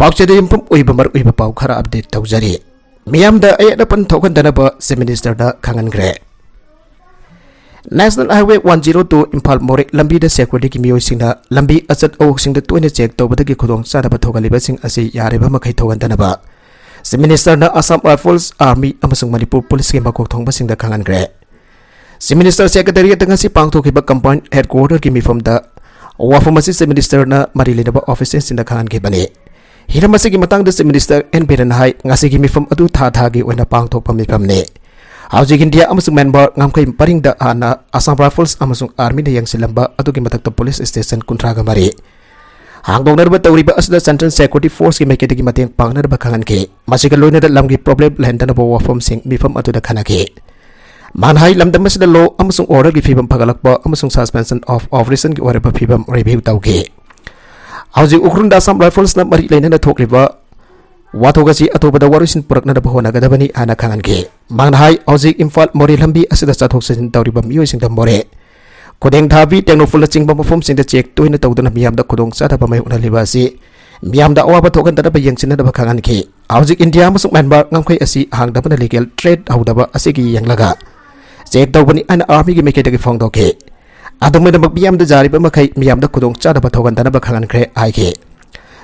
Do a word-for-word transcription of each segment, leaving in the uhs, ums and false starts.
ꯄꯥꯎꯆꯦꯗ ꯌꯨꯝꯐꯝ ꯑꯣꯏꯕ ꯃꯔꯨꯑꯣꯏꯕ ꯄꯥꯎ ꯈꯔ ꯑꯞꯗꯦꯠ ꯇꯧꯖꯔꯤ꯫ ꯃꯤꯌꯥꯝꯗ ꯑꯌꯦꯠ ꯑꯄꯟ ꯊꯣꯛꯍꯟꯗꯅꯕ ꯆꯤꯐ ꯃꯤꯅꯤꯁꯇꯔꯗ ꯈꯪꯍꯟꯈ꯭ꯔꯦ꯫ National highway one zero two Imphal Moreh ꯂꯝꯕꯤꯗ ꯁꯦꯀ꯭ꯌꯨꯔꯤꯇꯤꯒꯤ ꯃꯤꯑꯣꯏꯁꯤꯡꯅ ꯂꯝꯕꯤ ꯑꯆꯠ ꯑꯋꯣꯛꯁꯤꯡꯗ ꯇꯣꯏꯅ ꯆꯦꯛ ꯇꯧꯕꯗꯒꯤ ꯈꯨꯗꯣꯡꯆꯥꯗꯕ ꯊꯣꯛꯍꯜꯂꯤꯕꯁꯤꯡ ꯑꯁꯤ ꯌꯥꯔꯤꯕ ꯃꯈꯩ ꯊꯣꯛꯍꯟꯗꯅꯕ ꯆꯤꯐ ꯃꯤꯅꯤꯁꯇꯔꯅ ꯑꯁꯥꯝ ꯔꯥꯏꯐꯜꯁ, ꯑꯥꯔꯃꯤ ꯑꯃꯁꯨꯡ ꯃꯅꯤꯄꯨꯔ ꯄꯨꯂꯤꯁꯀꯤ ꯃꯀꯣꯛ ꯊꯣꯡꯕꯁꯤꯡꯗ ꯈꯪꯍꯟꯈ꯭ꯔꯦ꯫ ꯆꯤꯐ ꯃꯤꯅꯤꯁꯇꯔ ꯁꯦꯀ꯭ꯔꯦꯇꯦꯔꯤꯌꯦꯠꯇ ꯉꯁꯤ ꯄꯥꯡꯊꯣꯛꯈꯤꯕ ꯀꯝꯕꯥꯏꯟ ꯍꯦꯗꯀ꯭ꯋꯥꯇꯔꯒꯤ ꯃꯤꯐꯝꯗ ꯋꯥꯐꯝ ꯑꯁꯤ ꯆꯤꯐ ꯃꯤꯅꯤꯁꯇꯔꯅ ꯃꯔꯤ ꯂꯩꯅꯕ ꯑꯣꯐꯤꯁꯤꯌꯦꯜꯁꯤꯡꯗ ꯈꯪꯍꯟꯈꯤꯕꯅꯤ꯫ ꯍꯤꯔꯝ ꯑꯁꯤꯒꯤ ꯃꯇꯥꯡꯗ ꯆꯤꯐ ꯃꯤꯅꯤꯁꯇꯔ ꯑꯦꯟ ꯕꯤꯔꯦꯟꯅ ꯍꯥꯏ, ꯉꯁꯤꯒꯤ ꯃꯤꯐꯝ ꯑꯗꯨ ꯊꯥ ꯊꯥꯒꯤ ꯑꯣꯏꯅ ꯄꯥꯡꯊꯣꯛꯄ ꯃꯤꯐꯝꯅꯤ꯫ ꯍꯧꯖꯤꯛ ꯏꯟꯗꯤꯌꯥ ꯑꯃꯁꯨꯡ ꯃ꯭ꯌꯥꯟꯃꯥꯔ ꯉꯝꯈꯩ ꯄꯔꯤꯡꯗ ꯍꯥꯟꯅ ꯑꯁꯥꯝ ꯔꯥꯏꯐꯜꯁ ꯑꯃꯁꯨꯡ ꯑꯥꯔꯃꯤꯅ ꯌꯦꯡꯁꯤꯜꯂꯝꯕ ꯑꯗꯨꯒꯤ ꯃꯊꯛꯇ ꯄꯨꯂꯤꯁ ꯁ꯭ꯇꯦꯁꯟ ꯀꯨꯟꯊ꯭ꯔꯥꯒ ꯃꯔꯤ ꯍꯥꯡꯗꯣꯛꯅꯔꯕ ꯇꯧꯔꯤꯕ ꯑꯁꯤꯗ ꯁꯦꯟꯇ꯭ꯔꯦꯜ ꯁꯦꯀ꯭ꯌꯨꯔꯤꯇꯤ ꯐꯣꯔꯁꯀꯤ ꯃꯥꯏꯀꯩꯗꯒꯤ ꯃꯇꯦꯡ ꯄꯥꯡꯅꯅꯕ ꯈꯪꯍꯟꯈꯤ꯫ ꯃꯁꯤꯒ ꯂꯣꯏꯅꯅ ꯂꯝꯒꯤ ꯄ꯭ꯔꯣꯕ꯭ꯂꯦꯝ ꯂꯩꯍꯟꯗꯅꯕ ꯋꯥꯐꯝꯁꯤꯡ ꯃꯤꯐꯝ ꯑꯗꯨꯗ ꯈꯟꯅꯈꯤ꯫ ꯃꯥꯅ ꯍꯥꯏ, ꯂꯝꯗꯝ ꯑꯁꯤꯗ ꯂꯣ ꯑꯃꯁꯨꯡ ꯑꯣꯔꯗꯔꯒꯤ ꯐꯤꯕꯝ ꯐꯒꯠꯂꯛꯄ ꯑꯃꯁꯨꯡ ꯁꯁꯄꯦꯟꯁꯟ ꯑꯣꯐ ꯑꯣꯄꯔꯦꯁꯟꯒꯤ ꯑꯣꯏꯔꯕ ꯐꯤꯕꯝ ꯔꯤꯚ꯭ꯌꯨ ꯇꯧꯈꯤ꯫ ꯍꯧꯖꯤꯛ ꯎꯈ꯭ꯔꯨꯜꯗ ꯑꯁꯥꯝ ꯔꯥꯏꯐꯜꯁꯅ ꯃꯔꯤ ꯂꯩꯅꯅ ꯊꯣꯛꯂꯤꯕ ꯋꯥꯊꯣꯛ ꯑꯁꯤ ꯑꯊꯨꯕꯗ ꯋꯥꯔꯣꯏꯁꯤꯟ ꯄꯨꯔꯛꯅꯅꯕ ꯍꯣꯠꯅꯒꯗꯕꯅꯤ ꯍꯥꯏꯅ ꯈꯪꯍꯟꯈꯤ꯫ ꯃꯥꯅ ꯍꯥꯏ, ꯍꯧꯖꯤꯛ ꯏꯝꯐꯥꯜ ꯃꯣꯔꯦ ꯂꯝꯕꯤ ꯑꯁꯤꯗ ꯆꯠꯊꯣꯛ ꯆꯠꯁꯤꯟ ꯇꯧꯔꯤꯕ ꯃꯤꯑꯣꯏꯁꯤꯡꯗ ꯃꯣꯔꯦ ꯈꯨꯗꯦꯡꯊꯥꯕꯤ, ꯇꯦꯡꯅꯧꯄꯜꯅꯆꯤꯡꯕ ꯃꯐꯝꯁꯤꯡꯗ ꯆꯦꯛ ꯇꯣꯏꯅ ꯇꯧꯗꯨꯅ ꯃꯤꯌꯥꯝꯗ ꯈꯨꯗꯣꯡꯆꯥꯗꯕ ꯃꯥꯌꯣꯛꯅꯍꯜꯂꯤꯕ ꯑꯁꯤ ꯃꯤꯌꯥꯝꯗ ꯑꯋꯥꯕ ꯊꯣꯛꯍꯟꯗꯅꯕ ꯌꯦꯡꯁꯤꯟꯅꯅꯕ ꯈꯪꯍꯟꯈꯤ꯫ ꯍꯧꯖꯤꯛ ꯏꯟꯗꯤꯌꯥ ꯑꯃꯁꯨꯡ ꯃ꯭ꯌꯥꯟꯃꯥꯔ ꯉꯝꯈꯩ ꯑꯁꯤ ꯍꯥꯡꯗꯕꯅ ꯂꯤꯒꯦꯜ ꯇ꯭ꯔꯦꯗ ꯍꯧꯗꯕ ꯑꯁꯤꯒꯤ ꯌꯦꯡꯂꯒ ꯆꯦꯛ ꯇꯧꯕꯅꯤ ꯍꯥꯏꯅ ꯑꯥꯔꯃꯤꯒꯤ ꯃꯥꯏꯀꯩꯗꯒꯤ ꯐꯣꯡꯗꯣꯛꯈꯤ꯫ ꯑꯗꯨꯝ ꯑꯣꯏꯅꯃꯛ ꯃꯤꯌꯥꯝꯗ ꯌꯥꯔꯤꯕ ꯃꯈꯩ ꯃꯤꯌꯥꯝꯗ ꯈꯨꯗꯣꯡꯆꯥꯗꯕ ꯊꯣꯛꯍꯟꯗꯅꯕ ꯈꯪꯍꯟꯈ꯭ꯔꯦ ꯍꯥꯏꯈꯤ꯫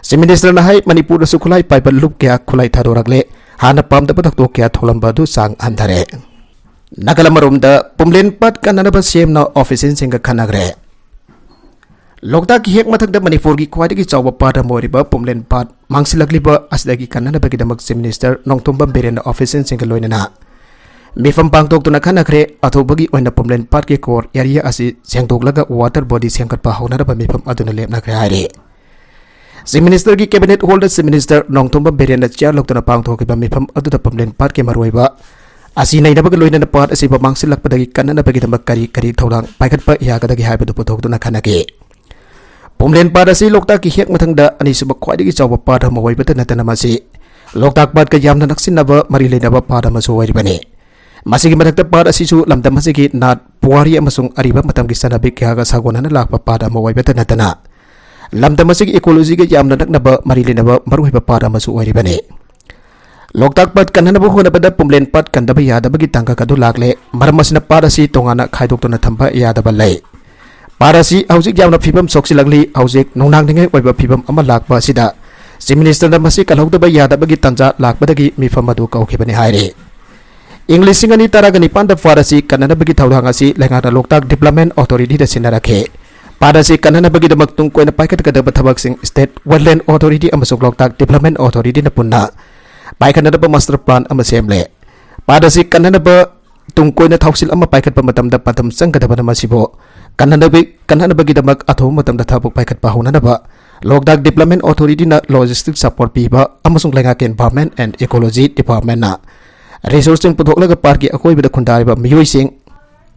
ꯆꯤꯐ ꯃꯤꯅꯤꯁꯇꯔꯅ ꯍꯥꯏ, ꯃꯅꯤꯄꯨꯔꯗꯁꯨ ꯈꯨꯠꯂꯥꯏ ꯄꯥꯏꯕ ꯂꯨꯞ ꯀꯌꯥ ꯈꯨꯠꯂꯥꯏ ꯊꯥꯗꯣꯔꯛꯂꯦ꯫ ꯍꯥꯟꯅ ꯄꯥꯝꯗꯕ ꯊꯧꯗꯣꯛ ꯀꯌꯥ ꯊꯣꯛꯂꯝꯕ ꯑꯗꯨ ꯆꯥꯡ ꯍꯟꯊꯔꯦ꯫ ꯅꯥꯒꯥꯂꯦꯟ ꯑꯃꯔꯣꯝꯗ ꯄꯨꯝꯂꯦꯟ ꯄꯥꯠ ꯀꯟꯅꯅꯕ ꯁꯤ ꯑꯦꯝꯅ ꯑꯣꯐꯤꯁꯤꯌꯦꯜꯁꯤꯡꯒ ꯈꯟꯅꯈ꯭ꯔꯦ꯫ ꯂꯣꯛꯇꯥꯛꯀꯤ ꯍꯦꯛ ꯃꯊꯛꯇ ꯃꯅꯤꯄꯨꯔꯒꯤ ꯈ꯭ꯋꯥꯏꯗꯒꯤ ꯆꯥꯎꯕ ꯄꯥꯠ ꯑꯃ ꯑꯣꯏꯔꯤꯕ ꯄꯨꯝꯂꯦꯟ ꯄꯥꯠ ꯃꯥꯡꯁꯤꯜꯂꯛꯂꯤꯕ ꯑꯁꯤꯗꯒꯤ ꯀꯟꯅꯅꯕꯒꯤꯗꯃꯛ ꯆꯤꯐ ꯃꯤꯅꯤꯁꯇꯔ ꯅꯣꯡꯊꯣꯝꯕꯝ ꯕꯤꯔꯦꯟꯅ ꯑꯣꯐꯤꯁꯤꯌꯦꯜꯁꯤꯡꯒ ꯂꯣꯏꯅꯅ ꯃꯤꯐꯝ ꯄꯥꯡꯊꯣꯛꯇꯨꯅ ꯈꯟꯅꯈ꯭ꯔꯦ꯫ ꯑꯊꯨꯕꯒꯤ ꯑꯣꯏꯅ ꯄꯨꯝꯂꯦꯟ ꯄꯥꯠꯀꯤ ꯀꯣꯔ ꯑꯦꯔꯤꯌꯥ ꯑꯁꯤ ꯁꯦꯡꯗꯣꯛꯂꯒ ꯋꯥꯇꯔ ꯕꯣꯗꯤ ꯁꯦꯝꯒꯠꯄ ꯍꯧꯅꯅꯕ ꯃꯤꯐꯝ ꯑꯗꯨꯅ ꯂꯦꯞꯅꯈ꯭ꯔꯦ ꯍꯥꯏꯔꯤ꯫ ꯆꯤꯐ ꯃꯤꯅꯤꯁꯇꯔꯒꯤ ꯀꯦꯕꯤꯅꯦꯠ ꯍꯣꯜꯗ ꯆꯤꯐ ꯃꯤꯅꯤꯁꯇꯔ ꯅꯣꯡꯊꯣꯝꯕꯝ ꯕꯤꯔꯦꯟꯅ ꯆꯤꯌꯥꯔ ꯂꯧꯗꯨꯅ ꯄꯥꯡꯊꯣꯛꯈꯤꯕ ꯃꯤꯐꯝ ꯑꯗꯨꯗ ꯄꯨꯝꯂꯦꯟ ꯄꯥꯠꯀꯤ ꯃꯔꯨꯑꯣꯏꯕ ꯑꯁꯤ ꯅꯩꯅꯕꯒ ꯂꯣꯏꯅꯅ ꯄꯥꯠ ꯑꯁꯤꯕꯨ ꯃꯥꯡꯁꯤꯜꯂꯛꯄꯗꯒꯤ ꯀꯟꯅꯅꯕꯒꯤꯗꯃꯛ ꯀꯔꯤ ꯀꯔꯤ ꯊꯧꯔꯥꯡ ꯄꯥꯏꯈꯠꯄ ꯌꯥꯒꯗꯒꯦ ꯍꯥꯏꯕꯗꯨ ꯄꯨꯊꯣꯛꯇꯨꯅ ꯈꯟꯅꯈꯤ꯫ ꯄꯨꯝꯂꯦꯟ ꯄꯥꯠ ꯑꯁꯤ ꯂꯣꯛꯇꯥꯛꯀꯤ ꯍꯦꯛ ꯃꯊꯪꯗ ꯑꯅꯤꯁꯨꯕ ꯈ꯭ꯋꯥꯏꯗꯒꯤ ꯆꯥꯎꯕ ꯄꯥꯠ ꯑꯃ ꯑꯣꯏꯕꯇ ꯅꯠꯇꯅ ꯃꯁꯤ ꯂꯣꯛꯇꯥꯛ ꯄꯥꯠꯀ ꯌꯥꯝꯅ ꯅꯛꯁꯤꯟꯅꯕ ꯃꯔꯤ ꯂꯩꯅꯕ ꯄꯥꯠ ꯑꯃꯁꯨ ꯑꯣꯏꯔꯤꯕꯅꯤ꯫ ꯃꯁꯤꯒꯤ ꯃꯊꯛꯇ ꯄꯥꯠ ꯑꯁꯤꯁꯨ ꯂꯝꯗꯝ ꯑꯁꯤꯒꯤ ꯅꯥꯠ, ꯄꯨꯋꯥꯔꯤ ꯑꯃꯁꯨꯡ ꯑꯔꯤꯕ ꯃꯇꯝꯒꯤ ꯆꯠꯅꯕꯤ ꯀꯌꯥꯒ ꯁꯥꯒꯣꯟꯅꯅ ꯂꯥꯛꯄ ꯄꯥꯠ ꯑꯃ ꯑꯣꯏꯕꯇ ꯅꯠꯇꯅ ꯂꯝꯗꯝ ꯑꯁꯤꯒꯤ ꯏꯀꯣꯂꯣꯖꯤꯒ ꯌꯥꯝꯅ ꯅꯛꯅꯕ ꯃꯔꯤ ꯂꯩꯅꯕ ꯃꯔꯨꯑꯣꯏꯕ ꯄꯥꯠ ꯑꯃꯁꯨ ꯑꯣꯏꯔꯤꯕꯅꯤ꯫ ꯂꯣꯛꯇꯥꯛ ꯄꯥꯠ ꯀꯟꯅꯅꯕ ꯍꯣꯠꯅꯕꯗ ꯄꯨꯝꯂꯦꯟ ꯄꯥꯠ ꯀꯟꯗꯕ ꯌꯥꯗꯕꯒꯤ ꯇꯥꯡꯀꯛ ꯑꯗꯨ ꯂꯥꯛꯂꯦ꯫ ꯃꯔꯝ ꯑꯁꯤꯅ ꯄꯥꯠ ꯑꯁꯤ ꯇꯣꯉꯥꯟꯅ ꯈꯥꯏꯗꯣꯛꯇꯨꯅ ꯊꯝꯕ ꯌꯥꯗꯕ ꯂꯩ꯫ ꯄꯥꯠ ꯑꯁꯤ ꯍꯧꯖꯤꯛ ꯌꯥꯝꯅ ꯐꯤꯕꯝ ꯁꯣꯛꯆꯤꯜꯂꯛꯂꯤ꯫ ꯍꯧꯖꯤꯛ ꯅꯨꯡꯅꯥꯡꯅꯤꯡꯉꯥꯏ ꯑꯣꯏꯕ ꯐꯤꯕꯝ ꯑꯃ ꯂꯥꯛꯄ ꯑꯁꯤꯗ Chief Ministerꯅ ꯃꯁꯤ ꯀꯜꯍꯧꯗꯕ ꯌꯥꯗꯕꯒꯤ ꯇꯥꯟꯖꯥ ꯂꯥꯛꯄꯗꯒꯤ ꯃꯤꯐꯝ ꯑꯗꯨ ꯀꯧꯈꯤꯕꯅꯤ ꯍꯥꯏꯔꯤ꯫ ꯏꯪ ꯂꯤꯁꯤꯡ ꯑꯅꯤ ꯇꯔꯥꯒ ꯅꯤꯄꯥꯟꯗ ꯄꯥꯠ ꯑꯁꯤ ꯀꯟꯅꯅꯕꯒꯤ ꯊꯧꯗꯥꯡ ꯑꯁꯤ ꯂꯩꯉꯥꯛꯅ ꯂꯣꯛꯇꯥꯛ Development Authorityꯗ ꯁꯤꯟꯅꯔꯛꯈꯤ꯫ ꯄꯥꯠ ꯑꯁꯤ ꯀꯟꯅꯅꯕꯒꯤꯗꯃꯛ ꯇꯨꯡ ꯀꯣꯏꯅ ꯄꯥꯏꯈꯠꯀꯗꯕ ꯊꯕꯛꯁꯤꯡ State Wetland Authority ꯑꯃꯁꯨꯡ ꯂꯣꯛꯇꯥꯛ Development Authorityꯅ ꯄꯨꯟꯅ ꯄꯥꯏꯈꯠꯅꯅꯕ master plan ꯑꯃ ꯁꯦꯝꯂꯦ꯫ ꯄꯥꯠ ꯑꯁꯤ ꯀꯟꯅꯅꯕ ꯇꯨꯡ ꯀꯣꯏꯅ ꯊꯧꯁꯤꯜ ꯑꯃ ꯄꯥꯏꯈꯠꯄ ꯃꯇꯝꯗ ꯃꯇꯝ ꯆꯪꯒꯗꯕꯅ ꯃꯁꯤꯕꯨ ꯀꯟꯅꯅꯕ-, ꯀꯟꯅꯅꯕꯒꯤꯗꯃꯛ ꯑꯊꯨꯕ ꯃꯇꯝꯗ ꯊꯕꯛ ꯄꯥꯏꯈꯠꯄ ꯍꯧꯅꯅꯕ ꯂꯣꯛꯇꯥꯛ Development Authorityꯅ logistic support ꯄꯤꯕ ꯑꯃꯁꯨꯡ ꯂꯩꯉꯥꯛꯀꯤ Environment and Ecology Departmentꯅ resourceꯁꯤꯡ ꯄꯨꯊꯣꯛꯂꯒ ꯄꯥꯠꯀꯤ ꯑꯀꯣꯏꯕꯗ ꯈꯨꯟꯗꯥꯔꯤꯕ ꯃꯤꯑꯣꯏꯁꯤꯡ꯫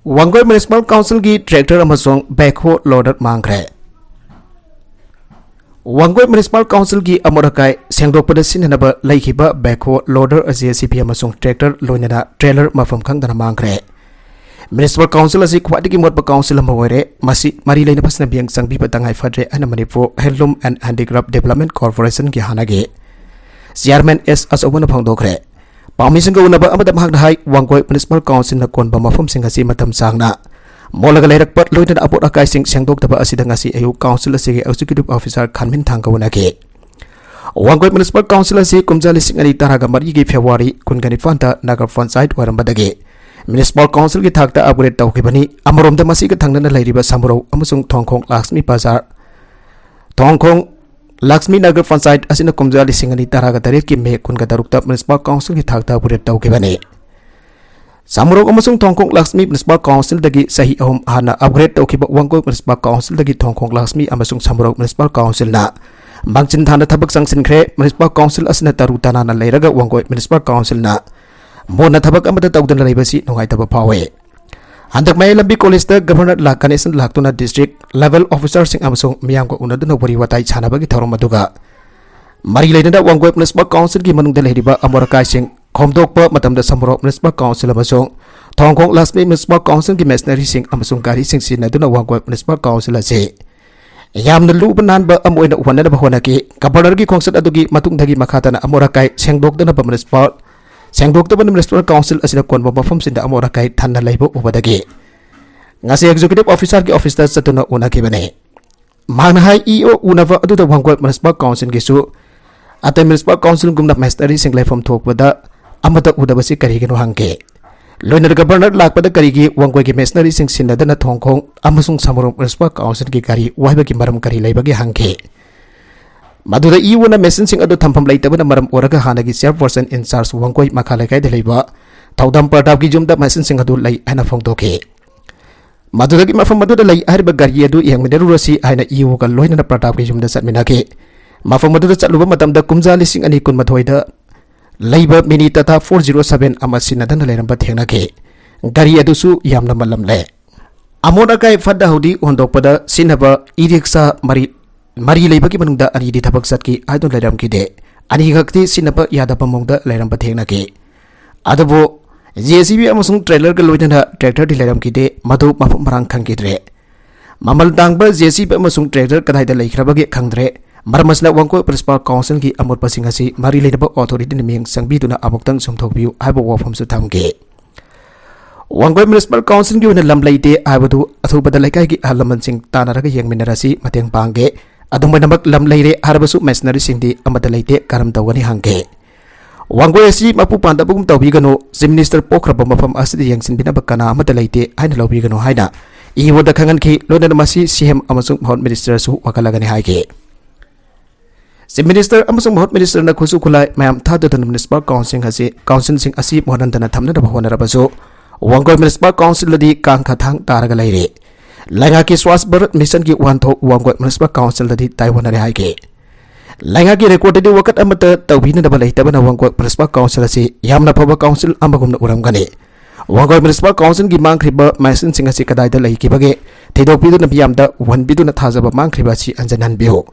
ꯋꯥꯡꯒꯣꯏ Municipal Councilꯒꯤ tractor ꯑꯃꯁꯨꯡ backhoe loader ꯃꯥꯡꯈ꯭ꯔꯦ꯫ ꯋꯥꯡꯒꯣꯏ Municipal Councilꯒꯤ ꯑꯃꯣꯠ ꯑꯀꯥꯏ ꯁꯦꯡꯗꯣꯛꯄꯗ ꯁꯤꯖꯤꯟꯅꯅꯕ ꯂꯩꯈꯤꯕ backhoe loader, JCB ꯑꯃꯁꯨꯡ tractor ꯂꯣꯏꯅꯅ trailer ꯃꯐꯝ ꯈꯪꯗꯅ ꯃꯥꯡꯈ꯭ꯔꯦ꯫ Municipal Council ꯑꯁꯤ ꯈ꯭ꯋꯥꯏꯗꯒꯤ ꯃꯣꯠꯄ council ꯑꯃ ꯑꯣꯏꯔꯦ꯫ ꯃꯁꯤ ꯃꯔꯤ ꯂꯩꯅꯕꯁꯤꯡꯅ ꯃꯤꯠꯌꯦꯡ ꯆꯪꯕꯤꯕ ꯇꯉꯥꯏ ꯐꯗ꯭ꯔꯦ ꯍꯥꯏꯅ Manipur Handloom and Handicraft Development Corporationꯒꯤ ꯍꯥꯟꯅꯒꯤ chairman S ꯑꯆꯧꯕꯅ ꯐꯣꯡꯗꯣꯛꯈ꯭ꯔꯦ꯫ ꯄꯥꯎꯃꯤꯁꯤꯡꯒ ꯎꯅꯕ ꯑꯃꯗ ꯃꯍꯥꯛꯅ ꯍꯥꯏ, ꯋꯥꯡꯒꯣꯏ Municipal Councilꯅ ꯀꯣꯟꯕ ꯃꯐꯝꯁꯤꯡ ꯑꯁꯤ ꯃꯇꯝ ꯁꯥꯡꯅ ꯃꯣꯠꯂꯒ ꯂꯩꯔꯛꯄ, ꯂꯣꯏꯅꯅ ꯑꯃꯣꯠ ꯑꯀꯥꯏꯁꯤꯡ ꯁꯦꯡꯗꯣꯛꯇꯕ ꯑꯁꯤꯗ ꯉꯁꯤ ꯑꯌꯨꯛ council ꯑꯁꯤꯒꯤ executive officer ꯈꯥꯟꯃꯤꯟ ꯊꯥꯡꯒ ꯎꯅꯈꯤ꯫ ꯋꯥꯡꯒꯣꯏ Municipal Council ꯑꯁꯤ ꯀꯨꯝꯖꯥ ꯂꯤꯁꯤꯡ ꯑꯅꯤ ꯇꯔꯥꯒ ꯃꯔꯤꯒꯤ February ꯀꯨꯟꯒ ꯅꯤꯄꯥꯟꯗ ꯅꯒꯔ ꯄꯟꯆꯥꯌꯠ ꯑꯣꯏꯔꯝꯕꯗꯒꯤ Municipal Councilꯒꯤ ꯊꯥꯛꯇ upgrade ꯇꯧꯈꯤꯕꯅꯤ꯫ ꯑꯃꯔꯣꯝꯗ ꯃꯁꯤꯒ ꯊꯪꯅꯅ ꯂꯩꯔꯤꯕ ꯁꯃꯨꯔꯧ ꯑꯃꯁꯨꯡ ꯊꯣꯡꯈꯣꯡ ꯂꯛꯁꯃꯤ ꯕꯖꯥꯔ, ꯊꯣꯡꯈꯣꯡ ꯂꯛꯁꯃꯤ ꯅꯒꯔ ꯄꯟꯆꯥꯌꯠ ꯑꯁꯤꯅ ꯀꯨꯝꯖꯥ ꯂꯤꯁꯤꯡ ꯑꯅꯤ ꯇꯔꯥꯒ ꯇꯔꯦꯠꯀꯤ May ꯀꯨꯟꯒ ꯇꯔꯨꯛꯇ Municipal Councilꯒꯤ ꯊꯥꯛꯇ upgrade ꯇꯧꯈꯤꯕꯅꯤ꯫ ꯁꯃꯨꯔꯧ ꯑꯃꯁꯨꯡ ꯊꯣꯡꯈꯣꯡ ꯂꯛꯁꯃꯤ Municipal Councilꯗꯒꯤ ꯆꯍꯤ ꯑꯍꯨꯝ ꯍꯥꯟꯅ upgrade ꯇꯧꯈꯤꯕ ꯋꯥꯡꯒꯣꯏ Municipal Councilꯗꯒꯤ ꯊꯣꯡꯈꯣꯡ ꯂꯛꯁꯃꯤ ꯑꯃꯁꯨꯡ ꯁꯃꯨꯔꯧ Municipal Councilꯅ ꯃꯥꯡꯖꯤꯟ ꯊꯥꯅ ꯊꯕꯛ ꯆꯪꯁꯤꯟꯈ꯭ꯔꯦ꯫ Municipal Council ꯑꯁꯤꯅ ꯇꯔꯨ ꯇꯅꯥꯟꯅ ꯂꯩꯔꯒ ꯋꯥꯡꯒꯣꯏ Municipal Councilꯅ ꯃꯣꯠꯅ ꯊꯕꯛ ꯑꯃꯠꯇ ꯇꯧꯗꯅ ꯂꯩꯕꯁꯤ ꯅꯨꯡꯉꯥꯏꯇꯕ ꯐꯥꯎꯏ꯫ ꯍꯟꯗꯛ ꯃꯌꯥꯏ ꯂꯝꯕꯤ collegeꯇ Governor ꯂꯥ ꯒꯅꯦꯁꯟ ꯂꯥꯛꯇꯨꯅ district level officerꯁꯤꯡ ꯑꯃꯁꯨꯡ ꯃꯤꯌꯥꯝꯒ ꯎꯅꯗꯨꯅ ꯋꯥꯔꯤ ꯋꯥꯇꯥꯏ ꯁꯥꯟꯅꯕꯒꯤ ꯊꯧꯔꯝ ꯑꯗꯨꯒ ꯃꯔꯤ ꯂꯩꯅꯅ ꯋꯥꯡꯒꯣꯏ Municipal Councilꯒꯤ ꯃꯅꯨꯡꯗ ꯂꯩꯔꯤꯕ ꯑꯃꯣꯠ ꯑꯀꯥꯏꯁꯤꯡ ꯈꯣꯝꯗꯣꯛꯄ ꯃꯇꯝꯗ ꯁꯃꯨꯔꯧ Municipal Council ꯑꯃꯁꯨꯡ ꯊꯣꯡꯈꯣꯡ ꯂꯛꯁꯃꯤ Municipal Councilꯒꯤ machineryꯁꯤꯡ ꯑꯃꯁꯨꯡ ꯒꯥꯔꯤꯁꯤꯡ ꯁꯤꯖꯤꯟꯅꯗꯨꯅ ꯋꯥꯡꯒꯣꯏ Municipal Council ꯑꯁꯤ ꯌꯥꯝꯅ ꯂꯨꯕ ꯅꯥꯟꯕ ꯑꯃ ꯑꯣꯏꯅ ꯎꯍꯟꯅꯅꯕ ꯍꯣꯠꯅꯈꯤ꯫ ꯒꯕꯔꯅꯔꯒꯤ ꯈꯣꯡꯆꯠ ꯑꯗꯨꯒꯤ ꯃꯇꯨꯡꯗꯒꯤ ꯃꯈꯥ ꯇꯥꯅ ꯑꯃꯣꯠ ꯑꯀꯥꯏ ꯁꯦꯡꯗꯣꯛꯇꯅꯕ ꯃ꯭ꯌꯨꯅꯤꯁꯤꯄꯥꯜ, ꯁꯦꯡꯗꯣꯛꯇꯕꯅ ꯃ꯭ꯌꯨꯅꯤꯁꯤꯄꯥꯜ ꯀꯥꯎꯟꯁꯤꯜ ꯑꯁꯤꯗ ꯀꯣꯟꯕ ꯃꯐꯝꯁꯤꯡꯗ ꯑꯃꯣꯠ ꯑꯀꯥꯏ ꯊꯟꯅ ꯂꯩꯕ ꯎꯕꯗꯒꯤ ꯉꯁꯤ ꯑꯦꯛꯖꯤꯀ꯭ꯌꯨꯇꯤꯚ ꯑꯣꯐꯤꯁꯥꯔꯒꯤ ꯑꯣꯐꯤꯁꯇ ꯆꯠꯇꯨꯅ ꯎꯅꯈꯤꯕꯅꯤ꯫ ꯃꯍꯥꯛꯅ ꯍꯥꯏ, ꯏ ꯑꯣ ꯎꯅꯕ ꯑꯗꯨꯗ ꯋꯥꯡꯒꯣꯏ ꯃ꯭ꯌꯨꯅꯤꯁꯤꯄꯥꯜ ꯀꯥꯎꯟꯁꯤꯜꯒꯤꯁꯨ ꯑꯇꯩ ꯃ꯭ꯌꯨꯅꯤꯁꯤꯄꯥꯜ ꯀꯥꯎꯟꯁꯤꯜꯒꯨꯝꯅ ꯃꯦꯁꯅꯔꯤꯁꯤꯡ ꯂꯩꯐꯝ ꯊꯣꯛꯄꯗ ꯑꯃꯠꯇ ꯎꯗꯕꯁꯤ ꯀꯔꯤꯒꯤꯅꯣ ꯍꯪꯈꯤ꯫ ꯂꯣꯏꯅꯅ ꯒꯕꯔꯅꯔ ꯂꯥꯛꯄꯗ ꯀꯔꯤꯒꯤ ꯋꯥꯡꯒꯣꯏꯒꯤ ꯃꯦꯁꯅꯔꯤꯁꯤꯡ ꯁꯤꯟꯅꯗꯅ ꯊꯣꯡꯈꯣꯡ ꯑꯃꯁꯨꯡ ꯁꯃꯨꯔꯣꯛ ꯃ꯭ꯌꯨꯅꯤꯁꯤꯄꯥꯜ ꯀꯥꯎꯟꯁꯤꯜꯒꯤ ꯒꯥꯔꯤ ꯋꯥꯏꯕꯒꯤ ꯃꯔꯝ ꯀꯔꯤ ꯂꯩꯕꯒꯦ ꯍꯪꯈꯤ꯫ ꯃꯗꯨꯗ ꯏ ꯑꯣꯅ ꯃꯦꯁꯤꯟꯁꯤꯡ ꯑꯗꯨ ꯊꯝꯐꯝ ꯂꯩꯇꯕꯅ ꯃꯔꯝ ꯑꯣꯏꯔꯒ ꯍꯥꯟꯅꯒꯤ ꯆꯤꯌꯔꯄꯔꯁꯟ ꯏꯟꯆꯥꯔꯖ ꯋꯥꯡꯒꯣꯏ ꯃꯈꯥ ꯂꯩꯀꯥꯏꯗ ꯂꯩꯕ ꯊꯧꯗꯥꯝ ꯄ꯭ꯔꯇꯥꯞꯀꯤ ꯌꯨꯝꯗ ꯃꯦꯁꯤꯟꯁꯤꯡ ꯑꯗꯨ ꯂꯩ ꯍꯥꯏꯅ ꯐꯣꯡꯗꯣꯛꯈꯤ꯫ ꯃꯗꯨꯗꯒꯤ ꯃꯐꯝ ꯑꯗꯨꯗ ꯂꯩ ꯍꯥꯏꯔꯤꯕ ꯒꯥꯔꯤ ꯑꯗꯨ ꯌꯦꯡꯃꯤꯟꯅꯔꯨꯔꯁꯤ ꯍꯥꯏꯅ ꯏ ꯑꯣꯒ ꯂꯣꯏꯅꯅ ꯄ꯭ꯔꯇꯥꯞꯀꯤ ꯌꯨꯝꯗ ꯆꯠꯃꯤꯟꯅꯈꯤ꯫ ꯃꯐꯝ ꯑꯗꯨꯗ ꯆꯠꯂꯨꯕ ꯃꯇꯝꯗ ꯀꯨꯝꯖꯥ ꯂꯤꯁꯤꯡ ꯑꯅꯤ ꯀꯨꯟꯃꯥꯊꯣꯏꯗ ꯂꯩꯕ ꯃꯤꯅꯤ ꯇꯥꯇꯥ ꯐꯣꯔ ꯖꯤꯔꯣ ꯁꯚꯦꯟ ꯑꯃ ꯁꯤꯟꯅꯗꯅ ꯂꯩꯔꯝꯕ ꯊꯦꯡꯅꯈꯤ꯫ ꯒꯥꯔꯤ ꯑꯗꯨꯁꯨ ꯌꯥꯝꯅ ꯃꯜꯂꯝꯂꯦ꯫ ꯑꯃꯣꯠ ꯑꯀꯥꯏ ꯐꯠꯇ ꯍꯥꯎꯗꯤ ꯍꯨꯟꯗꯣꯛꯄꯗ ꯁꯤꯖꯤꯟꯅꯕ ꯏ ꯔꯤꯛꯁꯥ ꯃꯔꯤ, ꯃꯔꯤ ꯂꯩꯕꯒꯤ ꯃꯅꯨꯡꯗ ꯑꯅꯤꯗꯤ ꯊꯕꯛ ꯆꯠꯈꯤ ꯍꯥꯏꯗꯨꯅ ꯂꯩꯔꯝꯈꯤꯗꯦ꯫ ꯑꯅꯤꯈꯛꯇꯤ ꯁꯤꯖꯤꯟꯅꯕ ꯌꯥꯗꯕ ꯃꯑꯣꯡꯗ ꯂꯩꯔꯝꯕ ꯊꯦꯡꯅꯈꯤ꯫ ꯑꯗꯨꯕꯨ ꯖꯦ ꯁꯤ ꯕꯤ ꯑꯃꯁꯨꯡ ꯇ꯭ꯔꯦꯂꯔꯒ ꯂꯣꯏꯅꯅ ꯇ꯭ꯔꯦꯛꯇꯔꯗꯤ ꯂꯩꯔꯝꯈꯤꯗꯦ, ꯃꯗꯨ ꯃꯐꯝ ꯃꯔꯥꯡ ꯈꯪꯈꯤꯗ꯭ꯔꯦ꯫ ꯃꯃꯜ ꯇꯥꯡꯕ ꯖꯦ ꯁꯤ ꯕꯤ ꯑꯃꯁꯨꯡ ꯇ꯭ꯔꯦꯛꯇꯔ ꯀꯗꯥꯏꯗ ꯂꯩꯈ꯭ꯔꯕꯒꯦ ꯈꯪꯗ꯭ꯔꯦ꯫ ꯃꯔꯝ ꯑꯁꯤꯅ ꯋꯥꯡꯒꯣꯏ ꯃ꯭ꯌꯨꯅꯤꯁꯤꯄꯥꯜ ꯀꯥꯎꯟꯁꯤꯜꯒꯤ ꯑꯃꯣꯠꯄꯁꯤꯡ ꯑꯁꯤ ꯃꯔꯤ ꯂꯩꯅꯕ ꯑꯣꯊꯣꯔꯤꯇꯤꯅ ꯃꯤꯠꯌꯦꯡ ꯆꯪꯕꯤꯗꯨꯅ ꯑꯃꯨꯛꯇꯪ ꯆꯨꯝꯊꯣꯛꯄꯤꯌꯨ ꯍꯥꯏꯕ ꯋꯥꯐꯝꯁꯨ ꯊꯝꯈꯤ꯫ ꯋꯥꯡꯒꯣꯏ ꯃ꯭ꯌꯨꯅꯤꯁꯤꯄꯥꯜ ꯀꯥꯎꯟꯁꯤꯜꯒꯤ ꯑꯣꯏꯅ ꯂꯝ ꯂꯩꯇꯦ ꯍꯥꯏꯕꯗꯨ ꯑꯊꯨꯕꯗ ꯂꯩꯀꯥꯏꯒꯤ ꯑꯍꯜ ꯂꯃꯟꯁꯤꯡ ꯇꯥꯟꯅꯔꯒ ꯌꯦꯡꯃꯤꯟꯅꯔꯁꯤ, ꯃꯇꯦꯡ ꯄꯥꯡꯒꯦ꯫ ꯑꯗꯨꯝ ꯑꯣꯏꯅꯃꯛ ꯂꯝ ꯂꯩꯔꯦ ꯍꯥꯏꯔꯕꯁꯨ ꯃꯦꯁꯅꯔꯤꯁꯤꯡꯗꯤ ꯑꯃꯠꯇ ꯂꯩꯇꯦ, ꯀꯔꯝ ꯇꯧꯒꯅꯤ ꯍꯪꯒꯦ꯫ ꯋꯥꯡꯒꯣꯏ ꯑꯁꯤ ꯃꯄꯨ ꯄꯥꯟꯗꯕꯒꯨꯝ ꯇꯧꯕꯤꯒꯅꯨ꯫ ꯆꯤꯐ ꯃꯤꯅꯤꯁꯇꯔ ꯄꯣꯛꯈ꯭ꯔꯕ ꯃꯐꯝ ꯑꯁꯤꯗ ꯌꯦꯡꯁꯤꯟꯕꯤꯅꯕ ꯀꯅꯥ ꯑꯃꯠꯇ ꯂꯩꯇꯦ ꯍꯥꯏꯅ ꯂꯧꯕꯤꯒꯅꯨ ꯍꯥꯏꯅ ꯏ ꯑꯣꯗ ꯈꯪꯍꯟꯈꯤ꯫ ꯂꯣꯏꯅꯅ ꯃꯁꯤ ꯁꯤ ꯑꯦꯝ ꯑꯃꯁꯨꯡ ꯃꯍꯨꯠ ꯃꯤꯅꯤꯁꯇꯔꯁꯨ ꯋꯥꯀꯠꯂꯒꯅꯤ ꯍꯥꯏꯈꯤ꯫ ꯆꯤꯐ ꯃꯤꯅꯤꯁꯇꯔ ꯑꯃꯁꯨꯡ ꯃꯍꯨꯠ ꯃꯤꯅꯤꯁꯇꯔꯅ ꯈꯨꯠꯁꯨ ꯈꯨꯠꯂꯥꯏ ꯃꯌꯥꯝ ꯊꯥꯗꯗꯨꯅ ꯃ꯭ꯌꯨꯅꯤꯁꯤꯄꯥꯜ ꯀꯥꯎꯟꯁꯤꯜ ꯑꯁꯤ, ꯀꯥꯎꯟꯁꯤꯜꯁꯤꯡ ꯑꯁꯤ ꯃꯨꯍꯟꯍꯟꯗꯅ ꯊꯝꯅꯅꯕ ꯍꯣꯠꯅꯔꯕꯁꯨ ꯋꯥꯡꯒꯣꯏ ꯃ꯭ꯌꯨꯅꯤꯁꯤꯄꯥꯜ ꯀꯥꯎꯟꯁꯤꯜꯗꯗꯤ ꯀꯥꯡ ꯈꯊꯥꯡ ꯇꯥꯔꯒ ꯂꯩꯔꯦ꯫ ꯂꯩꯉꯥꯛꯀꯤ ꯁ꯭ꯋꯥꯁ ꯚꯥꯔꯠ ꯃꯤꯁꯟꯒꯤ ꯋꯥꯍꯟꯊꯣꯛ ꯋꯥꯡꯒꯣꯏ ꯃ꯭ꯌꯨꯅꯤꯁꯤꯄꯥꯜ ꯀꯥꯎꯟꯁꯤꯜꯗꯗꯤ ꯇꯥꯏꯑꯣꯟꯅꯔꯦ ꯍꯥꯏꯈꯤ꯫ ꯂꯩꯉꯥꯛꯀꯤ ꯔꯦꯀꯣꯔꯗꯇꯗꯤ ꯋꯥꯀꯠ ꯑꯃꯠꯇ ꯇꯧꯕꯤꯅꯅꯕ ꯂꯩꯇꯕꯅ ꯋꯥꯡꯒꯣꯏ ꯃ꯭ꯌꯨꯅꯤꯁꯤꯄꯥꯜ ꯀꯥꯎꯟꯁꯤꯜ ꯑꯁꯤ ꯌꯥꯝꯅ ꯐꯕ ꯀꯥꯎꯟꯁꯤꯜ ꯑꯃꯒꯨꯝꯅ ꯎꯔꯝꯒꯅꯤ꯫ ꯋꯥꯡꯒꯣꯏ ꯃ꯭ꯌꯨꯅꯤꯁꯤꯄꯥꯜ ꯀꯥꯎꯟꯁꯤꯜꯒꯤ ꯃꯥꯡꯈ꯭ꯔꯤꯕ ꯃꯦꯁꯤꯟꯁꯤꯡ ꯑꯁꯤ ꯀꯗꯥꯏꯗ ꯂꯩꯈꯤꯕꯒꯦ ꯊꯤꯗꯣꯛꯄꯤꯗꯨꯅ ꯃꯤꯌꯥꯝꯗ ꯎꯍꯟꯕꯤꯗꯨꯅ ꯊꯥꯖꯕ ꯃꯥꯡꯈ꯭ꯔꯤꯕ ꯑꯁꯤ ꯍꯟꯖꯤꯟꯍꯟꯕꯤꯌꯨ꯫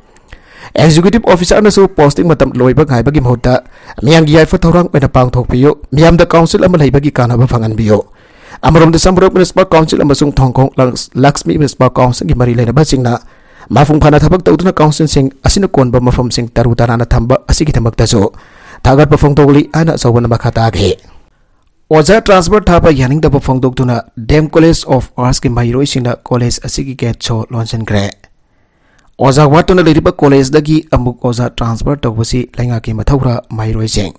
ꯑꯦꯛꯖꯤꯀ꯭ꯌꯨꯇꯤꯚ ꯑꯣꯐꯤꯁꯥꯔꯅꯁꯨ ꯄꯣꯁꯇꯤꯡ ꯃꯇꯝ ꯂꯣꯏꯕ ꯉꯥꯏꯕꯒꯤ ꯃꯍꯨꯠꯇ ꯃꯤꯌꯥꯝꯒꯤ ꯌꯥꯏꯐ ꯊꯧꯔꯥꯡ ꯑꯣꯏꯅ ꯄꯥꯡꯊꯣꯛꯄꯤꯌꯨ꯫ ꯃꯤꯌꯥꯝꯗ ꯀꯥꯎꯟꯁꯤꯜ ꯑꯃ ꯂꯩꯕꯒꯤ ꯀꯥꯟꯅꯕ ꯐꯪꯍꯟꯕꯤꯌꯨ꯫ ꯑꯃꯔꯣꯝꯗ ꯁꯃꯨꯔꯣꯛ ꯃ꯭ꯌꯨꯅꯤꯁꯤꯄꯥꯜ ꯀꯥꯎꯟꯁꯤꯜ ꯑꯃꯁꯨꯡ ꯊꯣꯡꯈꯣꯡ ꯂꯛꯁ-, ꯂꯛꯁꯃꯤ ꯃ꯭ꯌꯨꯅꯤꯁꯤꯄꯥꯜ ꯀꯥꯎꯟꯁꯤꯜꯒꯤ ꯃꯔꯤ ꯂꯩꯅꯕꯁꯤꯡꯅ ꯃꯄꯨꯡ ꯐꯥꯅ ꯊꯕꯛ ꯇꯧꯗꯨꯅ councilꯁꯤꯡ ꯑꯁꯤꯅ ꯀꯣꯟꯕ ꯃꯐꯝꯁꯤꯡ ꯇꯔꯨ ꯇꯅꯥꯟꯅ ꯊꯝꯕ ꯑꯁꯤꯒꯤꯗꯃꯛꯇꯁꯨ ꯊꯥꯒꯠꯄ ꯐꯣꯡꯗꯣꯛꯂꯤ ꯍꯥꯏꯅ ꯑꯆꯧꯕꯅ ꯃꯈꯥ ꯇꯥꯈꯤ꯫ ꯑꯣꯖꯥ transfer ꯊꯥꯕ ꯌꯥꯅꯤꯡꯗꯕ ꯐꯣꯡꯗꯣꯛꯇꯨꯅ D M College of Artsꯀꯤ ꯃꯍꯩꯔꯣꯏꯁꯤꯡꯅ college ꯑꯁꯤꯒꯤ gate ꯁꯣ ꯂꯣꯟꯁꯤꯟꯈ꯭ꯔꯦ꯫ ꯑꯣꯖꯥ ꯋꯥꯠꯇꯨꯅ ꯂꯩꯔꯤꯕ collegeꯗꯒꯤ ꯑꯃꯨꯛ ꯑꯣꯖꯥ transfer ꯇꯧꯕꯁꯤ ꯂꯩꯉꯥꯛꯀꯤ ꯃꯊꯧꯔꯥ? ꯃꯍꯩꯔꯣꯏꯁꯤꯡ꯫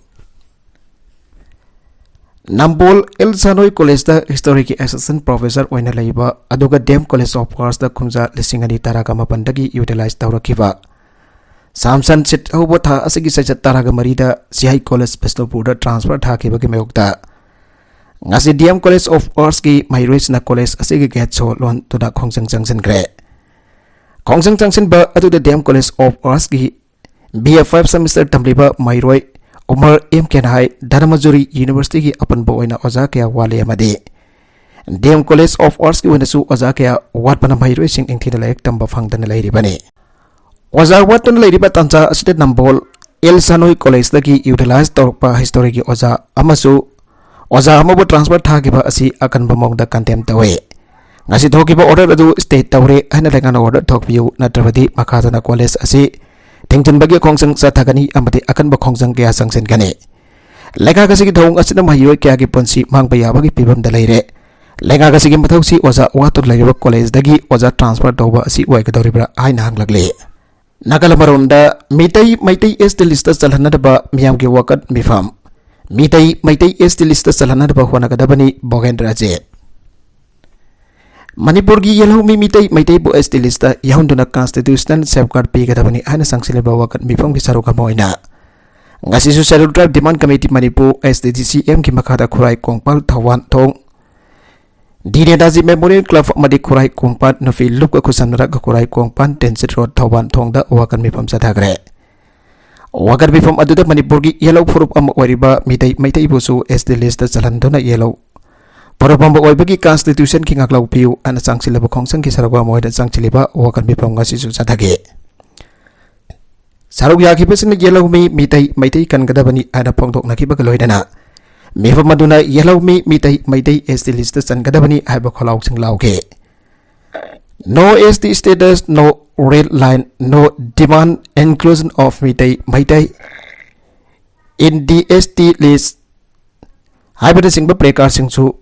ꯅꯝꯕꯣꯜ ꯑꯦꯜ ꯁꯥꯅꯣꯏ collegeꯇ historyꯒꯤ assistant professor ꯑꯣꯏꯅ ꯂꯩꯕ, ꯑꯗꯨꯒ D M College of Artsꯇ ꯀꯨꯝꯖꯥ ꯂꯤꯁꯤꯡ ꯑꯅꯤ ꯇꯔꯥꯒ ꯃꯥꯄꯟꯗꯒꯤ utilize ꯇꯧꯔꯛꯈꯤꯕ ꯁꯥꯝꯁꯟ ꯁꯤꯠ ꯍꯧꯕ ꯊꯥ ꯑꯁꯤꯒꯤ ꯆꯩꯆꯠ ꯇꯔꯥꯒ ꯃꯔꯤꯗ C I College ꯕꯤꯁꯅꯨꯄꯨꯔꯗ transfer ꯊꯥꯈꯤꯕꯒꯤ ꯃꯥꯌꯣꯛꯇ ꯉꯁꯤ D M College of Artsꯀꯤ ꯃꯍꯩꯔꯣꯏꯁꯤꯡꯅ college ꯑꯁꯤꯒꯤ gate ꯁꯣ ꯂꯣꯟꯗꯨꯅ ꯈꯣꯡꯖꯪ ꯆꯪꯁꯤꯟꯈ꯭ꯔꯦ꯫ ꯈꯣꯡꯖꯪ ꯆꯪꯁꯤꯟꯕ ꯑꯗꯨꯗ D M College of Artsꯀꯤ B A five semester ꯇꯝꯂꯤꯕ ꯃꯍꯩꯔꯣꯏ ꯎꯃꯔ M Kꯅ ꯍꯥꯏ, ꯙꯔꯃꯖꯨꯔꯤ Universityꯒꯤ ꯑꯄꯨꯟꯕ ꯑꯣꯏꯅ ꯑꯣꯖꯥ ꯀꯌꯥ ꯋꯥꯠꯂꯤ ꯑꯃꯗꯤ D M College of Artsꯀꯤ ꯑꯣꯏꯅꯁꯨ ꯑꯣꯖꯥ ꯀꯌꯥ ꯋꯥꯠꯄꯅ ꯃꯍꯩꯔꯣꯏꯁꯤꯡ ꯅꯤꯡꯊꯤꯅ ꯂꯥꯏꯔꯤꯛ ꯇꯝꯕ ꯐꯪꯗꯅ ꯂꯩꯔꯤꯕꯅꯤ꯫ ꯑꯣꯖꯥ ꯋꯥꯠꯇꯨꯅ ꯂꯩꯔꯤꯕ ꯇꯥꯟꯖꯥ ꯑꯁꯤꯗ ꯅꯝꯕꯣꯜ ꯑꯦꯜ ꯁꯥꯅꯣꯏ collegeꯇꯒꯤ utilize ꯇꯧꯔꯛꯄ historyꯒꯤ ꯑꯣꯖꯥ ꯑꯃꯁꯨ ꯑꯣꯖꯥ ꯑꯃꯕꯨ transfer ꯊꯥꯈꯤꯕ ꯑꯁꯤ ꯑꯀꯟꯕ ꯃꯑꯣꯡꯗ condemn ꯇꯧꯏ꯫ ꯉꯁꯤ ꯊꯣꯛꯈꯤꯕ order ꯑꯗꯨ stay ꯇꯧꯔꯦ ꯍꯥꯏꯅ ꯂꯩꯉꯥꯛꯅ order ꯊꯣꯛꯄꯤꯌꯨ, ꯅꯠꯇ꯭ꯔꯕꯗꯤ ꯃꯈꯥ ꯇꯥꯅ college ꯑꯁꯤ ꯊꯤꯡꯖꯤꯟꯕꯒꯤ ꯈꯣꯡꯖꯪ ꯆꯠꯊꯒꯅꯤ ꯑꯃꯗꯤ ꯑꯀꯟꯕ ꯈꯣꯡꯖꯪ ꯀꯌꯥ ꯆꯪꯁꯤꯟꯒꯅꯤ꯫ ꯂꯩꯉꯥꯛ ꯑꯁꯤꯒꯤ ꯊꯧꯑꯣꯡ ꯑꯁꯤꯅ ꯃꯍꯩꯔꯣꯏ ꯀꯌꯥꯒꯤ ꯄꯨꯟꯁꯤ ꯃꯥꯡꯕ ꯌꯥꯕꯒꯤ ꯐꯤꯕꯝꯗ ꯂꯩꯔꯦ꯫ ꯂꯩꯉꯥꯛ ꯑꯁꯤꯒꯤ ꯃꯊꯧꯁꯤ ꯑꯣꯖꯥ ꯋꯥꯠꯇꯨꯅ ꯂꯩꯔꯤꯕ collegeꯗꯒꯤ ꯑꯣꯖꯥ transfer ꯇꯧꯕ ꯑꯁꯤ ꯑꯣꯏꯒꯗꯧꯔꯤꯕ꯭ꯔꯥ ꯍꯥꯏꯅ ꯍꯪꯂꯛꯂꯤ꯫ ꯅꯥꯀꯜ ꯑꯃꯔꯣꯝꯗ ꯃꯤꯇꯩ ꯃꯩꯇꯩ S T listꯇ ꯆꯜꯍꯟꯅꯗꯕ ꯃꯤꯌꯥꯝꯒꯤ ꯋꯥꯀꯠ ꯃꯤꯐꯝ꯫ ꯃꯤꯇꯩ ꯃꯩꯇꯩ S T listꯇ ꯆꯜꯍꯟꯅꯗꯕ ꯍꯣꯠꯅꯒꯗꯕꯅꯤ, ꯚꯣꯒꯦꯟꯗ꯭ꯔ ꯑꯖꯤꯠ꯫ ꯃꯅꯤꯄꯨꯔꯒꯤ ꯌꯦꯜꯍꯧꯃꯤ Meitei ꯃꯩꯇꯩꯕꯨ S T listꯇ ꯌꯥꯎꯍꯟꯗꯨꯅ constitutional safeguard ꯄꯤꯒꯗꯕꯅꯤ ꯍꯥꯏꯅ ꯆꯪꯁꯤꯜꯂꯤꯕ ꯋꯥꯀꯠ ꯃꯤꯐꯝꯒꯤ ꯁꯔꯨꯛ ꯑꯃ ꯑꯣꯏꯅ ꯉꯁꯤꯁꯨ Scheduled Tribe Demand Committee Manipur, S T D C Mꯒꯤ ꯃꯈꯥꯗ ꯈꯨꯔꯥꯏ ꯀꯣꯡꯄꯥꯜ ꯊꯧꯕꯥꯟ ꯊꯣꯡ, ꯗꯤ ꯅꯦꯇꯥꯖꯤ Memorial Club ꯑꯃꯗꯤ ꯈꯨꯔꯥꯏ ꯀꯣꯡꯄꯥꯟ ꯅꯨꯄꯤ ꯂꯨꯞꯀ ꯈꯨꯠꯁꯝꯅꯔꯒ ꯈꯨꯔꯥꯏ ꯀꯣꯡꯄꯥꯟ ꯇ꯭ꯔꯥꯟꯖꯤꯠ ꯔꯣꯗ ꯊꯧꯕꯥꯟ ꯊꯣꯡꯗ ꯋꯥꯀꯠ ꯃꯤꯐꯝ ꯆꯠꯊꯈ꯭ꯔꯦ꯫ ꯋꯥꯀꯠ ꯃꯤꯐꯝ ꯑꯗꯨꯗ ꯃꯅꯤꯄꯨꯔꯒꯤ ꯌꯦꯜꯍꯧ ꯐꯨꯔꯨꯞ ꯑꯃ ꯑꯣꯏꯔꯤꯕ ꯃꯤꯇꯩ ꯃꯩꯇꯩꯕꯨꯁꯨ S T listꯇ ꯆꯜꯍꯟꯗꯨꯅ ꯌꯦꯜꯍꯧ ꯐꯨꯔꯨꯞ ꯑꯃ ꯑꯣꯏꯕꯒꯤ constitutionꯒꯤ ꯉꯥꯛꯂꯧ ꯄꯤꯌꯨ ꯍꯥꯏꯅ ꯆꯪꯁꯤꯜꯂꯕ ꯈꯣꯡꯖꯪꯒꯤ ꯁꯔꯨꯛ ꯑꯃ ꯑꯣꯏꯅ ꯆꯪꯁꯤꯜꯂꯤꯕ ꯋꯥꯀꯠ ꯃꯤꯐꯝ ꯉꯁꯤꯁꯨ ꯆꯠꯊꯈꯤ꯫ ꯁꯔꯨꯛ ꯌꯥꯈꯤꯕꯁꯤꯡꯅ ꯌꯦꯜꯍꯧꯃꯤ ꯃꯤꯇꯩ ꯃꯩꯇꯩ ꯀꯟꯒꯗꯕꯅꯤ ꯍꯥꯏꯅ ꯐꯣꯡꯗꯣꯛꯅꯈꯤꯕꯒ ꯂꯣꯏꯅꯅ ꯃꯤꯐꯝ ꯑꯗꯨꯅ ꯌꯦꯜꯍꯧꯃꯤ ꯃꯤꯇꯩ ꯃꯩꯇꯩ S T listꯇ ꯆꯟꯒꯗꯕꯅꯤ ꯍꯥꯏꯕ ꯈꯣꯜꯂꯥꯎꯁꯤꯡ ꯂꯥꯎꯈꯤ꯫ No S T status, no red line, no demand inclusion of Meitei, Meitei in the S T list ꯍꯥꯏꯕꯅꯆꯤꯡꯕ placardꯁꯤꯡꯁꯨ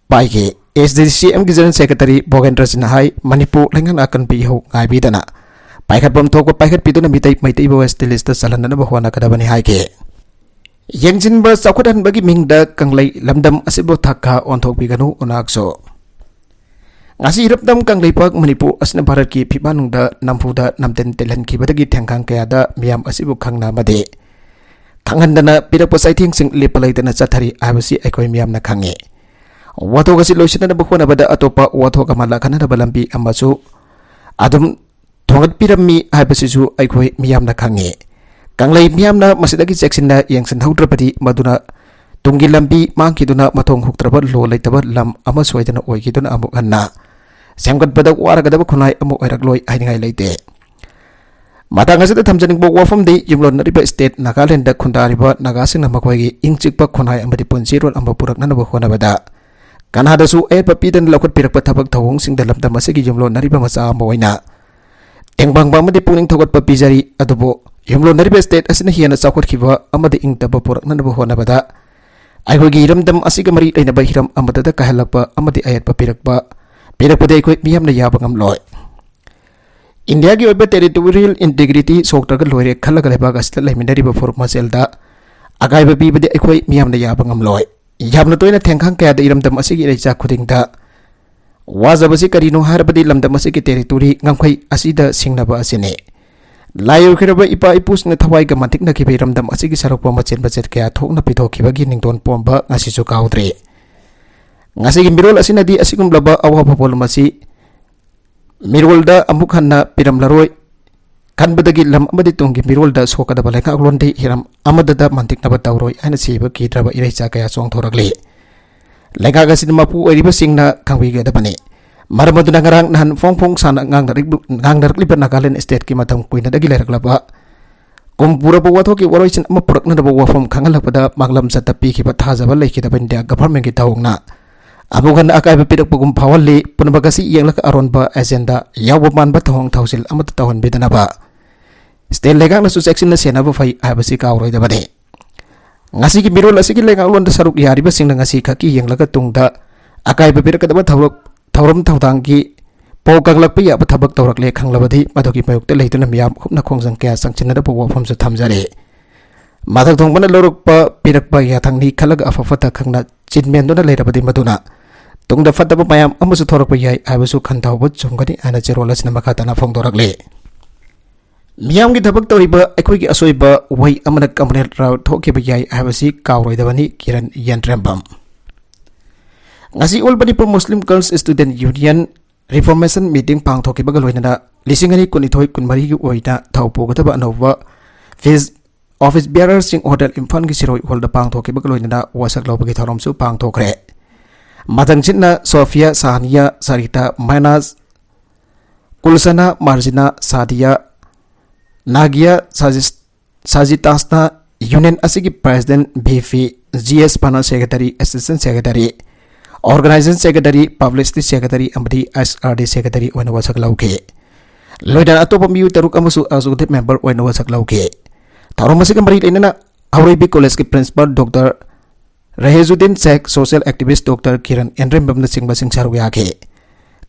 ꯄꯥꯏꯈꯤ꯫ ꯑꯦꯁ ꯗꯤ ꯁꯤ ꯑꯦꯝꯒꯤ General Secretary ꯚꯣꯒꯦꯟꯗ꯭ꯔ ꯁꯤꯡꯅ ꯍꯥꯏ, ꯃꯅꯤꯄꯨꯔ ꯂꯩꯉꯥꯛꯅ ꯑꯀꯟꯕ ꯏꯍꯧ ꯉꯥꯏꯕꯤꯗꯅ ꯄꯥꯏꯈꯠꯐꯝ ꯊꯣꯛꯄ ꯄꯥꯏꯈꯠꯄꯤꯗꯨꯅ ꯃꯤꯇꯩ, ꯃꯩꯇꯩꯕꯨ S T listꯇ ꯆꯜꯍꯟꯅꯅꯕ ꯍꯣꯠꯅꯒꯗꯕꯅꯤ ꯍꯥꯏꯈꯤ꯫ ꯌꯦꯡꯁꯤꯟꯕ ꯆꯥꯎꯈꯠꯍꯟꯕꯒꯤ ꯃꯤꯡꯗ ꯀꯪꯂꯩ ꯂꯝꯗꯝ ꯑꯁꯤꯕꯨ ꯊꯛ ꯈꯥ ꯑꯣꯟꯊꯣꯛꯄꯤꯒꯅꯨ, UNACSU꯫ ꯉꯁꯤ ꯏꯔꯝꯗꯝ ꯀꯪꯂꯩꯄꯥꯛ ꯃꯅꯤꯄꯨꯔ ꯑꯁꯤꯅ ꯚꯥꯔꯠꯀꯤ ꯐꯤꯕꯥꯛꯅꯨꯡꯗ ꯅꯝꯐꯨꯗ ꯅꯝꯗꯤꯟ ꯇꯤꯜꯍꯟꯈꯤꯕꯗꯒꯤ ꯊꯦꯡꯈꯥꯡ ꯀꯌꯥꯗ ꯃꯤꯌꯥꯝ ꯑꯁꯤꯕꯨ ꯈꯪꯅ ꯑꯃꯗꯤ ꯈꯪꯍꯟꯗꯅ ꯄꯤꯔꯛꯄ ꯆꯩꯊꯦꯡꯁꯤꯡ ꯂꯦꯞꯄ ꯂꯩꯇꯅ ꯆꯠꯊꯔꯤ ꯍꯥꯏꯕꯁꯤ ꯑꯩꯈꯣꯏ ꯃꯤꯌꯥꯝꯅ ꯈꯪꯉꯤ꯫ ꯋꯥꯊꯣꯛ ꯑꯁꯤ ꯂꯣꯏꯁꯤꯟꯅꯅꯕ ꯍꯣꯠꯅꯕꯗ ꯑꯇꯣꯞꯄ ꯋꯥꯊꯣꯛ ꯑꯃ ꯂꯥꯛꯍꯟꯅꯕ ꯂꯝꯕꯤ ꯑꯃꯁꯨ ꯑꯗꯨꯝ ꯊꯣꯡꯒꯠꯄꯤꯔꯝꯃꯤ ꯍꯥꯏꯕꯁꯤꯁꯨ ꯑꯩꯈꯣꯏ ꯃꯤꯌꯥꯝꯅ ꯈꯪꯉꯤ꯫ ꯀꯪꯂꯩ ꯃꯤꯌꯥꯝꯅ ꯃꯁꯤꯗꯒꯤ ꯆꯦꯛꯁꯤꯟꯅ ꯌꯦꯡꯁꯤꯟꯍꯧꯗ꯭ꯔꯕꯗꯤ ꯃꯗꯨꯅ ꯇꯨꯡꯒꯤ ꯂꯝꯕꯤ ꯃꯥꯡꯈꯤꯗꯨꯅ ꯃꯊꯣꯡ ꯍꯨꯛꯇ꯭ꯔꯕ ꯂꯣ ꯂꯩꯇꯕ ꯂꯝ ꯑꯃ ꯁꯣꯏꯗꯅ ꯑꯣꯏꯈꯤꯗꯨꯅ ꯑꯃꯨꯛ ꯍꯟꯅ ꯁꯦꯝꯒꯠꯄꯗ ꯋꯥꯔꯒꯗꯕ ꯈꯨꯟꯅꯥꯏ ꯑꯃ ꯑꯣꯏꯔꯛꯂꯣꯏ ꯍꯥꯏꯅꯤꯡꯉꯥꯏ ꯂꯩꯇꯦ꯫ ꯃꯇꯥꯡ ꯑꯁꯤꯗ ꯊꯝꯖꯅꯤꯡꯕ ꯋꯥꯐꯝꯗꯤ, ꯌꯨꯝꯂꯣꯟꯅꯔꯤꯕ state ꯅꯥꯒꯥꯂꯦꯟꯗ ꯈꯨꯟꯗꯥꯔꯤꯕ ꯅꯥꯒꯥꯁꯤꯡꯅ ꯃꯈꯣꯏꯒꯤ ꯏꯪ ꯆꯤꯛꯄ ꯈꯨꯟꯅꯥꯏ ꯑꯃꯗꯤ ꯄꯨꯟꯁꯤꯔꯣꯜ ꯑꯃ ꯄꯨꯔꯛꯅꯅꯕ ꯍꯣꯠꯅꯕꯗ ꯀꯅꯥꯗꯁꯨ ꯑꯌꯦꯠꯄ ꯄꯤꯗꯅ ꯂꯧꯈꯠꯄꯤꯔꯛꯄ ꯊꯕꯛ ꯊꯧꯑꯣꯡꯁꯤꯡꯗ ꯂꯝꯗꯝ ꯑꯁꯤꯒꯤ ꯌꯨꯝꯂꯣꯟꯅꯔꯤꯕ ꯃꯆꯥ ꯑꯃ ꯑꯣꯏꯅ ꯇꯦꯡꯕꯥꯡꯕ ꯑꯃꯗꯤ ꯄꯨꯛꯅꯤꯡ ꯊꯧꯒꯠꯄ ꯄꯤꯖꯔꯤ꯫ ꯑꯗꯨꯕꯨ ꯌꯨꯝꯂꯣꯟꯅꯔꯤꯕ state ꯑꯁꯤꯅ ꯍꯦꯟꯅ ꯆꯥꯎꯈꯠꯈꯤꯕ ꯑꯃꯗꯤ ꯏꯪꯇꯞꯄ ꯄꯨꯔꯛꯅꯅꯕ ꯍꯣꯠꯅꯕꯗ ꯑꯩꯈꯣꯏꯒꯤ ꯏꯔꯝꯗꯝ ꯑꯁꯤꯒ ꯃꯔꯤ ꯂꯩꯅꯕ ꯍꯤꯔꯝ ꯑꯃꯠꯇꯗ ꯀꯥꯏꯍꯜꯂꯛꯄ ꯑꯃꯗꯤ ꯑꯌꯦꯠꯄ ꯄꯤꯔꯛꯄ, ꯄꯤꯔꯛꯄꯗꯤ ꯑꯩꯈꯣꯏ ꯃꯤꯌꯥꯝꯅ ꯌꯥꯕ ꯉꯝꯂꯣꯏ꯫ ꯏꯟꯗꯤꯌꯥꯒꯤ ꯑꯣꯏꯕ territorial integrity ꯁꯣꯛꯇ꯭ꯔꯒ ꯂꯣꯏꯔꯦ ꯈꯜꯂꯒ ꯂꯩꯕꯥꯛ ꯑꯁꯤꯗ ꯂꯩꯃꯤꯟꯅꯔꯤꯕ ꯐꯨꯔꯨꯞ ꯃꯁꯦꯜꯗ ꯑꯀꯥꯏꯕ ꯄꯤꯕꯗꯤ ꯑꯩꯈꯣꯏ ꯃꯤꯌꯥꯝꯅ ꯌꯥꯕ ꯉꯝꯂꯣꯏ꯫ ꯌꯥꯝꯅ ꯇꯣꯏꯅ ꯊꯦꯡꯈꯥꯡ ꯀꯌꯥꯗ ꯏꯔꯝꯗꯝ ꯑꯁꯤꯒꯤ ꯏꯔꯩꯆꯥ ꯈꯨꯗꯤꯡꯗ ꯋꯥꯖꯕꯁꯤ ꯀꯔꯤꯅꯣ ꯍꯥꯏꯔꯕꯗꯤ ꯂꯝꯗꯝ ꯑꯁꯤꯒꯤ territory ꯉꯝꯈꯩ ꯑꯁꯤꯗ ꯁꯤꯡꯅꯕ ꯑꯁꯤꯅꯤ꯫ ꯂꯥꯏ ꯑꯣꯏꯈ꯭ꯔꯕ ꯏꯄꯥ ꯏꯄꯨꯁꯤꯡꯅ ꯊꯋꯥꯏꯒ ꯃꯟꯇꯤꯛꯅꯈꯤꯕ ꯏꯔꯝꯗꯝ ꯑꯁꯤꯒꯤ ꯁꯔꯨꯛꯄ ꯃꯆꯦꯠ ꯃꯆꯦꯠ ꯀꯌꯥ ꯊꯣꯛꯅ ꯄꯤꯊꯣꯛꯈꯤꯕꯒꯤ ꯅꯤꯡꯗꯣꯟ ꯄꯣꯝꯕ ꯉꯁꯤꯁꯨ ꯀꯥꯎꯗ꯭ꯔꯤ꯫ ꯉꯁꯤꯒꯤ ꯃꯤꯔꯣꯜ ꯑꯁꯤꯅꯗꯤ ꯑꯁꯤꯒꯨꯝꯂꯕ ꯑꯋꯥꯕ ꯄꯣꯠꯂꯨꯝ ꯑꯁꯤ ꯃꯤꯔꯣꯜꯗ ꯑꯃꯨꯛ ꯍꯟꯅ ꯄꯤꯔꯝꯂꯔꯣꯏ ꯈꯟꯕꯗꯒꯤ ꯂꯝ ꯑꯃꯗꯤ ꯇꯨꯡꯒꯤ ꯃꯤꯔꯣꯜꯗ ꯁꯣꯛꯀꯗꯕ ꯂꯩꯉꯥꯛꯂꯣꯟꯗꯤ ꯍꯤꯔꯝ ꯑꯃꯗꯗ ꯃꯟꯇꯤꯛꯅꯕ ꯇꯧꯔꯣꯏ ꯍꯥꯏꯅ ꯁꯤꯕ ꯀꯤꯗ꯭ꯔꯕ ꯏꯔꯩꯆꯥ ꯀꯌꯥ ꯆꯣꯡꯊꯣꯔꯛꯂꯤ꯫ ꯂꯩꯉꯥꯛ ꯑꯁꯤꯗ ꯃꯄꯨ ꯑꯣꯏꯔꯤꯕꯁꯤꯡꯅ ꯈꯪꯕꯤꯒꯗꯕꯅꯤ꯫ ꯃꯔꯝ ꯑꯗꯨꯅ ꯉꯔꯥꯡ ꯅꯍꯥꯟ ꯐꯣꯡ ꯐꯣꯡ ꯁꯥꯅ ꯉꯥꯡꯅꯔꯛꯂꯤꯕ, ꯉꯥꯡꯅꯔꯛꯂꯤꯕ ꯅꯥꯒꯥꯂꯦꯟ state ꯀꯤ ꯃꯇꯝ ꯀꯨꯏꯅꯗꯒꯤ ꯂꯩꯔꯛꯂꯕ ꯀꯨꯝ ꯄꯨꯔꯕ ꯋꯥꯊꯣꯛꯀꯤ ꯋꯥꯔꯣꯏꯁꯤꯟ ꯑꯃ ꯄꯨꯔꯛꯅꯅꯕ ꯋꯥꯐꯝ ꯈꯪꯍꯜꯂꯛꯄꯗ ꯃꯥꯡꯂꯝ ꯆꯠꯇ ꯄꯤꯈꯤꯕ ꯊꯥꯖꯕ ꯂꯩꯈꯤꯗꯕ ꯏꯟꯗꯤꯌꯥ government ꯀꯤ ꯊꯧꯑꯣꯡꯅ ꯑꯃꯨꯛ ꯍꯟꯅ ꯑꯀꯥꯏꯕ ꯄꯤꯔꯛꯄꯒꯨꯝ ꯐꯥꯎꯍꯜꯂꯤ꯫ ꯄꯨꯝꯅꯃꯛ ꯑꯁꯤ ꯌꯦꯡꯂꯒ ꯑꯔꯣꯟꯕ ꯑꯦꯖꯦꯟꯗꯥ ꯌꯥꯎꯕ ꯃꯥꯟꯕ ꯊꯧꯑꯣꯡ ꯊꯧꯁꯤꯜ ꯑꯃꯠꯇ ꯇꯧꯍꯟꯕꯤꯗꯅꯕ ꯁ꯭ꯇꯦꯠ ꯂꯩꯉꯥꯛꯅꯁꯨ ꯆꯦꯛꯁꯤꯟꯅ ꯁꯦꯟꯅꯕ ꯐꯩ ꯍꯥꯏꯕꯁꯤ ꯀꯥꯎꯔꯣꯏꯗꯕꯅꯤ꯫ ꯉꯁꯤꯒꯤ ꯃꯤꯔꯣꯜ ꯑꯁꯤꯒꯤ ꯂꯩꯉꯥꯛꯂꯣꯟꯗ ꯁꯔꯨꯛ ꯌꯥꯔꯤꯕꯁꯤꯡꯅ ꯉꯁꯤ ꯈꯛꯀꯤ ꯌꯦꯡꯂꯒ ꯇꯨꯡꯗ ꯑꯀꯥꯏꯕ ꯄꯤꯔꯛꯀꯗꯕ ꯊꯕꯛ, ꯊꯧꯔꯝ ꯊꯧꯗꯥꯡꯒꯤ ꯄꯥꯎ ꯀꯪꯂꯛꯄ ꯌꯥꯕ ꯊꯕꯛ ꯇꯧꯔꯛꯂꯦ ꯈꯪꯂꯕꯗꯤ ꯃꯗꯨꯒꯤ ꯃꯥꯌꯣꯛꯇ ꯂꯩꯗꯨꯅ ꯃꯤꯌꯥꯝ ꯍꯨꯞꯅ ꯈꯣꯡꯖꯪ ꯀꯌꯥ ꯆꯪꯁꯤꯟꯅꯗꯕ ꯋꯥꯐꯝꯁꯨ ꯊꯝꯖꯔꯤ꯫ ꯃꯊꯛ ꯊꯣꯡꯕꯅ ꯂꯧꯔꯛꯄ ꯄꯤꯔꯛꯄ ꯌꯥꯊꯪꯅꯤ ꯈꯜꯂꯒ ꯑꯐ ꯐꯠꯇ ꯈꯪꯅ ꯆꯤꯟꯃꯦꯟꯗꯨꯅ ꯂꯩꯔꯕꯗꯤ ꯃꯗꯨꯅ ꯇꯨꯡꯗ ꯐꯠꯇꯕ ꯃꯌꯥꯝ ꯑꯃꯁꯨ ꯊꯣꯔꯛꯄ ꯌꯥꯏ ꯍꯥꯏꯕꯁꯨ ꯈꯟꯊꯍꯧꯕ ꯆꯨꯝꯒꯅꯤ ꯍꯥꯏꯅ ꯆꯦꯔꯣꯜ ꯑꯁꯤꯅ ꯃꯈꯥ ꯇꯥꯅ ꯐꯣꯡꯗꯣꯔꯛꯂꯤ꯫ ꯃꯤꯌꯥꯝꯒꯤ ꯊꯕꯛ ꯇꯧꯔꯤꯕ ꯑꯩꯈꯣꯏꯒꯤ ꯑꯁꯣꯏꯕ ꯋꯥꯍꯩ ꯑꯃꯅ ꯀꯃꯔꯦꯗ ꯔꯥꯎ ꯊꯣꯛꯈꯤꯕ ꯌꯥꯏ ꯍꯥꯏꯕꯁꯤ ꯀꯥꯎꯔꯣꯏꯗꯕꯅꯤ꯫ ꯀꯤꯔꯟ ꯌꯦꯟꯇ꯭ꯔꯦꯝꯕꯝ꯫ ꯉꯁꯤ All Manipur Muslim Girls Student Union Reformation Meeting ꯄꯥꯡꯊꯣꯛꯈꯤꯕꯒ ꯂꯣꯏꯅꯅ ꯂꯤꯁꯤꯡ ꯑꯅꯤ ꯀꯨꯟꯅꯤꯊꯣꯏ ꯀꯨꯟꯃꯔꯤꯒꯤ ꯑꯣꯏꯅ ꯊꯧ ꯄꯨꯒꯗꯕ ꯑꯅꯧꯕ ꯐꯤꯁ ꯑꯣꯐꯤꯁ ꯕꯤꯌꯥꯔꯔꯁꯤꯡ ꯍꯣꯇꯦꯜ ꯏꯝꯐꯥꯜꯒꯤ ꯁꯤꯔꯣꯏ ꯍꯣꯜꯗ ꯄꯥꯡꯊꯣꯛꯈꯤꯕꯒ ꯂꯣꯏꯅꯅ ꯋꯥꯁꯛ ꯂꯧꯕꯒꯤ ꯊꯧꯔꯝꯁꯨ ꯄꯥꯡꯊꯣꯛꯈ꯭ꯔꯦ꯫ ꯃꯊꯪꯁꯤꯠꯅ ꯁꯣꯐꯤꯌꯥ, ꯁꯥꯍꯅꯤꯌꯥ, ꯁꯔꯤꯇꯥ, ꯃꯥꯏꯅꯥꯁ, ꯀꯨꯜꯁꯅꯥ, ꯃꯥꯔꯖꯤꯅꯥ, ꯁꯥꯗꯤꯌꯥ, ꯅꯥꯒꯤꯌꯥ, ꯁꯥꯖꯤꯁ-, ꯁꯥꯖꯤꯇꯥꯁꯅꯥ, ꯌꯨꯅꯤꯌꯟ ꯑꯁꯤꯒꯤ president, V P, G S ꯄꯥꯅꯥ, secretary, assistant secretary, organisation secretary, publicity secretary ꯑꯃꯗꯤ ꯑꯦꯁ ꯑꯥꯔ ꯗꯤ ꯁꯦꯀ꯭ꯔꯦꯇꯔꯤ ꯑꯣꯏꯅ ꯋꯥꯁꯛ ꯂꯧꯈꯤ꯫ ꯂꯣꯏꯅꯅ ꯑꯇꯣꯞꯄ ꯃꯤꯑꯣꯏ ꯇꯔꯨꯛ ꯑꯃꯁꯨ ꯑꯦꯛꯖꯤꯀ꯭ꯌꯨꯇꯤꯚ ꯃꯦꯝꯕꯔ ꯑꯣꯏꯅ ꯋꯥꯁꯛ ꯂꯧꯈꯤ꯫ ꯊꯧꯔꯝ ꯑꯁꯤꯒ ꯃꯔꯤ ꯂꯩꯅꯅ ꯍꯧꯔꯩꯕꯤ ꯀꯣꯂꯦꯖꯀꯤ ꯄ꯭ꯔꯤꯟꯁꯤꯄꯥꯜ ꯗꯣꯛꯇꯔ ꯔꯍꯦꯖꯨꯗꯤꯟ ꯁꯦꯈ, ꯁꯣꯁꯤꯌꯦꯜ ꯑꯦꯛꯇꯤꯚꯤꯁ꯭ꯠ ꯗꯣꯛꯇꯔ ꯀꯤꯔꯟ ꯌꯦꯟꯗ꯭ꯔꯦꯝꯕꯝꯅꯆꯤꯡꯕꯁꯤꯡ ꯁꯔꯨꯛ ꯌꯥꯈꯤ꯫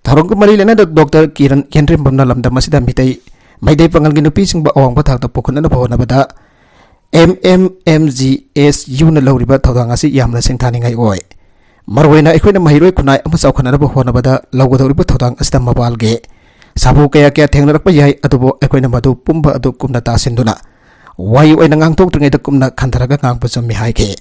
ꯊꯧꯔꯝꯒ ꯃꯔꯤ ꯂꯩꯅꯅ ꯗꯣꯛꯇꯔ ꯀꯤꯔꯟ ꯌꯦꯟꯗ꯭ꯔꯦꯝꯕꯝꯅ ꯂꯝꯗꯝ ꯑꯁꯤꯗ ꯃꯤꯇꯩ, ꯃꯩꯇꯩ ꯄꯥꯉꯜꯒꯤ ꯅꯨꯄꯤꯁꯤꯡꯕꯨ ꯑꯋꯥꯡꯕ ꯊꯥꯛꯇ ꯄꯨꯈꯠꯅꯅꯕ ꯍꯣꯠꯅꯕꯗ ꯑꯦꯝ ꯑꯦꯝ ꯑꯦꯝ ꯖꯤ ꯑꯦꯁ ꯌꯨꯅ ꯂꯧꯔꯤꯕ ꯊꯧꯗꯥꯡ ꯑꯁꯤ ꯌꯥꯝꯅ ꯁꯤꯡꯊꯥꯅꯤꯡꯉꯥꯏ ꯑꯣꯏ꯫ ꯃꯔꯨꯑꯣꯏꯅ ꯑꯩꯈꯣꯏꯅ ꯃꯍꯩꯔꯣꯏ ꯈꯨꯟꯅꯥꯏ ꯑꯃ ꯆꯥꯎꯈꯠꯅꯅꯕ ꯍꯣꯠꯅꯕꯗ ꯂꯧꯒꯗꯧꯔꯤꯕ ꯊꯧꯗꯥꯡ ꯑꯁꯤꯗ ꯃꯄꯥꯜꯒꯤ ꯁꯥꯐꯨ ꯀꯌꯥ ꯀꯌꯥ ꯊꯦꯡꯅꯔꯛꯄ ꯌꯥꯏ, ꯑꯗꯨꯕꯨ ꯑꯩꯈꯣꯏꯅ ꯃꯗꯨ ꯄꯨꯝꯕ ꯑꯗꯨ ꯀꯨꯞꯅ ꯇꯥꯁꯤꯟꯗꯨꯅ ꯋꯥꯍꯩ ꯑꯣꯏꯅ ꯉꯥꯡꯊꯣꯛꯇ꯭ꯔꯤꯉꯩꯗ ꯀꯨꯞꯅ ꯈꯟꯊꯔꯒ ꯉꯥꯡꯕ ꯆꯨꯝꯃꯤ ꯍꯥꯏꯈꯤ꯫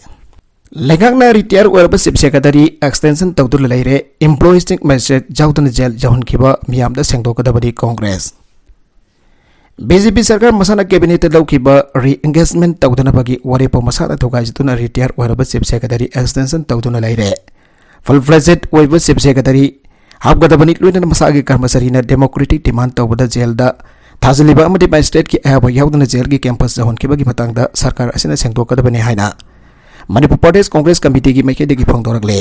ꯂꯩꯉꯥꯛꯅ ꯔꯤꯇꯥꯌꯔ ꯑꯣꯏꯔꯕ ꯆꯤꯐ ꯁꯦꯀ꯭ꯔꯦꯇꯔꯤ ꯑꯦꯛꯁꯇꯦꯟꯁꯟ ꯇꯧꯗꯨꯅ ꯂꯩꯔꯦ꯫ ꯏꯝꯄ꯭ꯂꯣꯌꯤꯁꯁꯤꯡ ꯃꯦꯖꯤꯁꯇ꯭ꯔꯦꯠ ꯌꯥꯎꯗꯅ ꯖꯦꯜ ꯌꯧꯍꯟꯈꯤꯕ ꯃꯤꯌꯥꯝꯗ ꯁꯦꯡꯗꯣꯛꯀꯗꯕꯅꯤ ꯀꯣꯡꯒ꯭ꯔꯦꯁ꯫ ꯕꯤ ꯖꯦ ꯄꯤ ꯁꯔꯀꯥꯔ ꯃꯁꯥꯅ ꯀꯦꯕꯤꯅꯦꯠꯇ ꯂꯧꯈꯤꯕ ꯔꯤꯑꯦꯟꯒꯦꯖꯃꯦꯟꯠ ꯇꯧꯗꯅꯕꯒꯤ ꯋꯥꯔꯦꯞꯄꯨ ꯃꯁꯥꯅ ꯊꯨꯒꯥꯏꯖꯗꯨꯅ ꯔꯤꯇꯥꯌꯔ ꯑꯣꯏꯔꯕ ꯆꯤꯐ ꯁꯦꯀ꯭ꯔꯦꯇꯔꯤ ꯑꯦꯛꯁꯇꯦꯟꯁꯟ ꯇꯧꯗꯨꯅ ꯂꯩꯔꯦ꯫ ꯐꯨꯜ ꯐ꯭ꯂꯦꯖꯦꯗ ꯑꯣꯏꯕ ꯆꯤꯐ ꯁꯦꯀ꯭ꯔꯦꯇꯔꯤ ꯍꯥꯞꯀꯗꯕꯅꯤ, ꯂꯣꯏꯅꯅ ꯃꯁꯥꯒꯤ ꯀꯔꯃꯆꯥꯔꯤꯅ ꯗꯦꯃꯣꯀ꯭ꯔꯦꯇꯤꯛ ꯗꯤꯃꯥꯟꯗ ꯇꯧꯕꯗ ꯖꯦꯜꯗ ꯊꯥꯖꯤꯜꯂꯤꯕ ꯑꯃꯗꯤ ꯃꯦꯖꯤꯁꯇ꯭ꯔꯦꯠꯀꯤ ꯑꯌꯥꯕ ꯌꯥꯎꯗꯅ ꯖꯦꯜꯒꯤ ꯀꯦꯝꯄꯁ ꯌꯧꯍꯟꯈꯤꯕꯒꯤ ꯃꯇꯥꯡꯗ ꯁꯔꯀꯥꯔ ꯑꯁꯤꯅ ꯁꯦꯡꯗꯣꯛꯀꯗꯕꯅꯤ ꯍꯥꯏꯅ ꯃꯅꯤꯄꯨꯔ ꯄ꯭ꯔꯗꯦꯁ ꯀꯣꯡꯒ꯭ꯔꯦꯁ ꯀꯃꯤꯇꯤꯒꯤ ꯃꯥꯏꯀꯩꯗꯒꯤ ꯐꯣꯡꯗꯣꯔꯛꯂꯦ꯫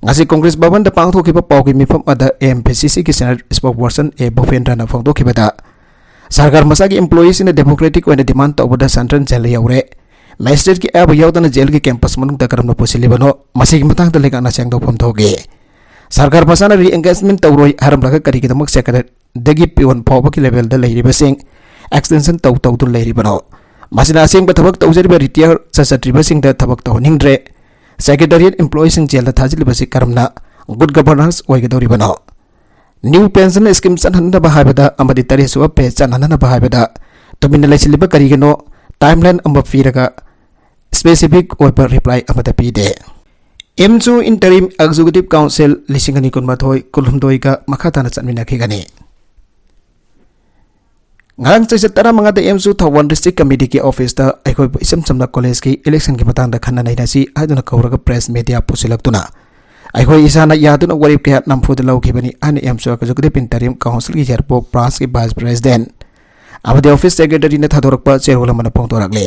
ꯉꯁꯤ ꯀꯣꯡꯒ꯭ꯔꯦꯁ ꯚꯕꯟꯗ ꯄꯥꯡꯊꯣꯛꯈꯤꯕ ꯄꯥꯎꯒꯤ ꯃꯤꯐꯝ ꯑꯗꯨꯗ ꯑꯦ ꯑꯦꯝ ꯄꯤ ꯁꯤ ꯁꯤꯒꯤ ꯁꯦꯅꯤꯌꯔ ꯁ꯭ꯄꯣꯛꯁꯄꯔꯁꯟ ꯑꯦ ꯚꯨꯄꯦꯟꯗ꯭ꯔꯅ ꯐꯣꯡꯗꯣꯛꯈꯤꯕꯗ, ꯁꯔꯀꯥꯔ ꯃꯁꯥꯒꯤ ꯏꯝꯄ꯭ꯂꯣꯌꯤꯁꯤꯡꯅ ꯗꯦꯃꯣꯀ꯭ꯔꯦꯇꯤꯛ ꯑꯣꯏꯅ ꯗꯤꯃꯥꯟ ꯇꯧꯕꯗ ꯁꯦꯟꯇ꯭ꯔꯦꯜ ꯖꯦꯜ ꯌꯧꯔꯦ꯫ ꯃꯦꯖꯤꯁꯇ꯭ꯔꯦꯠꯀꯤ ꯑꯌꯥꯕ ꯌꯥꯎꯗꯅ ꯖꯦꯜꯒꯤ ꯀꯦꯝꯄꯁ ꯃꯅꯨꯡꯗ ꯀꯔꯝꯅ ꯄꯨꯁꯤꯜꯂꯤꯕꯅꯣ? ꯃꯁꯤꯒꯤ ꯃꯇꯥꯡꯗ ꯂꯩꯉꯥꯛꯅ ꯁꯦꯡꯗꯣꯛꯐꯝ ꯊꯣꯛꯏ꯫ ꯁꯔꯀꯥꯔ ꯃꯁꯥꯅ ꯔꯤꯑꯦꯟꯒꯦꯖꯃꯦꯟ ꯇꯧꯔꯣꯏ ꯍꯥꯏꯔꯝꯂꯒ ꯀꯔꯤꯒꯤꯗꯃꯛ ꯁꯦꯀ꯭ꯔꯦꯇꯔꯤꯗꯒꯤ ꯄꯤꯌꯣꯟ ꯐꯥꯎꯕꯒꯤ ꯂꯦꯚꯦꯜꯗ ꯂꯩꯔꯤꯕꯁꯤꯡ ꯑꯦꯛꯁꯇꯦꯟꯁꯟ ꯇꯧ ꯇꯧꯗꯨꯅ ꯂꯩꯔꯤꯕꯅꯣ? ꯃꯁꯤꯅ ꯑꯁꯦꯡꯕ ꯊꯕꯛ ꯇꯧꯖꯔꯤꯕ ꯔꯤꯇꯥꯌꯔ ꯆꯠꯆꯗ꯭ꯔꯤꯕꯁꯤꯡꯗ ꯊꯕꯛ ꯇꯧꯍꯟꯅꯤꯡꯗ꯭ꯔꯦ꯫ ꯁꯦꯀ꯭ꯔꯦꯇꯔꯤꯌꯦꯠ ꯏꯝꯄ꯭ꯂꯣꯌꯤꯁꯤꯡ ꯖꯦꯜꯗ ꯊꯥꯖꯤꯜꯂꯤꯕꯁꯤ ꯀꯔꯝꯅ ꯒꯨꯗ ꯒꯕꯔꯅꯦꯟꯁ ꯑꯣꯏꯒꯗꯧꯔꯤꯕꯅꯣ? ꯅ꯭ꯌꯨ ꯄꯦꯟꯁꯟ ꯁ꯭ꯀꯤꯝ ꯆꯠꯍꯟꯅꯕ ꯍꯥꯏꯕꯗ ꯑꯃꯗꯤ ꯇꯔꯦꯠꯁꯨꯕ ꯄꯦ ꯆꯠꯅꯅꯕ ꯍꯥꯏꯕꯗ ꯇꯨꯃꯤꯟꯅ ꯂꯩꯁꯤꯜꯂꯤꯕ ꯀꯔꯤꯒꯤꯅꯣ? ꯇꯥꯏꯝꯂꯥꯏꯟ ꯑꯃ ꯄꯤꯔꯒ ꯁ꯭ꯄꯦꯁꯤꯐꯤꯛ ꯑꯣꯏꯕ ꯔꯤꯄ꯭ꯂꯥꯏ ꯑꯃꯠꯇ ꯄꯤꯗꯦ꯫ ꯑꯦꯝꯁꯨ ꯏꯟꯇꯔꯤꯝ ꯑꯦꯛꯖꯤꯀ꯭ꯌꯨꯇꯤꯚ ꯀꯥꯎꯟꯁꯤꯜ ꯂꯤꯁꯤꯡ ꯑꯅꯤ ꯀꯨꯟꯃꯥꯊꯣꯏ ꯀꯨꯟꯍꯨꯝꯗꯣꯏꯒ ꯃꯈꯥ ꯇꯥꯅ ꯆꯠꯃꯤꯟꯅꯈꯤꯒꯅꯤ꯫ ꯉꯔꯥꯡ ꯆꯩꯆꯠ ꯇꯔꯥꯃꯉꯥꯗ ꯑꯦꯝꯁꯨ ꯊꯧꯕꯥꯜ ꯗꯤꯁꯇ꯭ꯔꯤꯛ ꯀꯃꯤꯇꯤꯒꯤ ꯑꯣꯐꯤꯁꯇ ꯑꯩꯈꯣꯏꯕꯨ ꯏꯆꯝ ꯆꯝꯅ ꯀꯣꯂꯦꯖꯀꯤ ꯏꯂꯦꯛꯁꯟꯒꯤ ꯃꯇꯥꯡꯗ ꯈꯟꯅ ꯅꯩꯅꯁꯤ ꯍꯥꯏꯗꯨꯅ ꯀꯧꯔꯒ ꯄ꯭ꯔꯦꯁ ꯃꯤꯗꯤꯌꯥ ꯄꯨꯁꯤꯜꯂꯛꯇꯨꯅ ꯑꯩꯈꯣꯏ ꯏꯁꯥꯅ ꯌꯥꯗꯨꯅ ꯋꯥꯔꯦꯞ ꯀꯌꯥ ꯅꯝꯐꯨꯗ ꯂꯧꯈꯤꯕꯅꯤ ꯍꯥꯏꯅ ꯑꯦꯝꯁꯨ ꯑꯦꯛꯖꯤꯀ꯭ꯌꯨꯇꯤꯚ ꯏꯟꯇꯔꯤꯝ ꯀꯥꯎꯟꯁꯤꯜꯒꯤ ꯌꯥꯏꯔꯤꯄꯣꯛ ꯕ꯭ꯔꯥꯟꯁꯀꯤ ꯚꯥꯏꯁ ꯄ꯭ꯔꯦꯁꯤꯗꯦꯟꯠ ꯑꯃꯗꯤ ꯑꯣꯐꯤꯁ ꯁꯦꯀ꯭ꯔꯦꯇꯔꯤꯅ ꯊꯥꯗꯣꯔꯛꯄ ꯆꯦꯔꯣꯜ ꯑꯃꯅ ꯐꯣꯡꯗꯣꯔꯛꯂꯤ꯫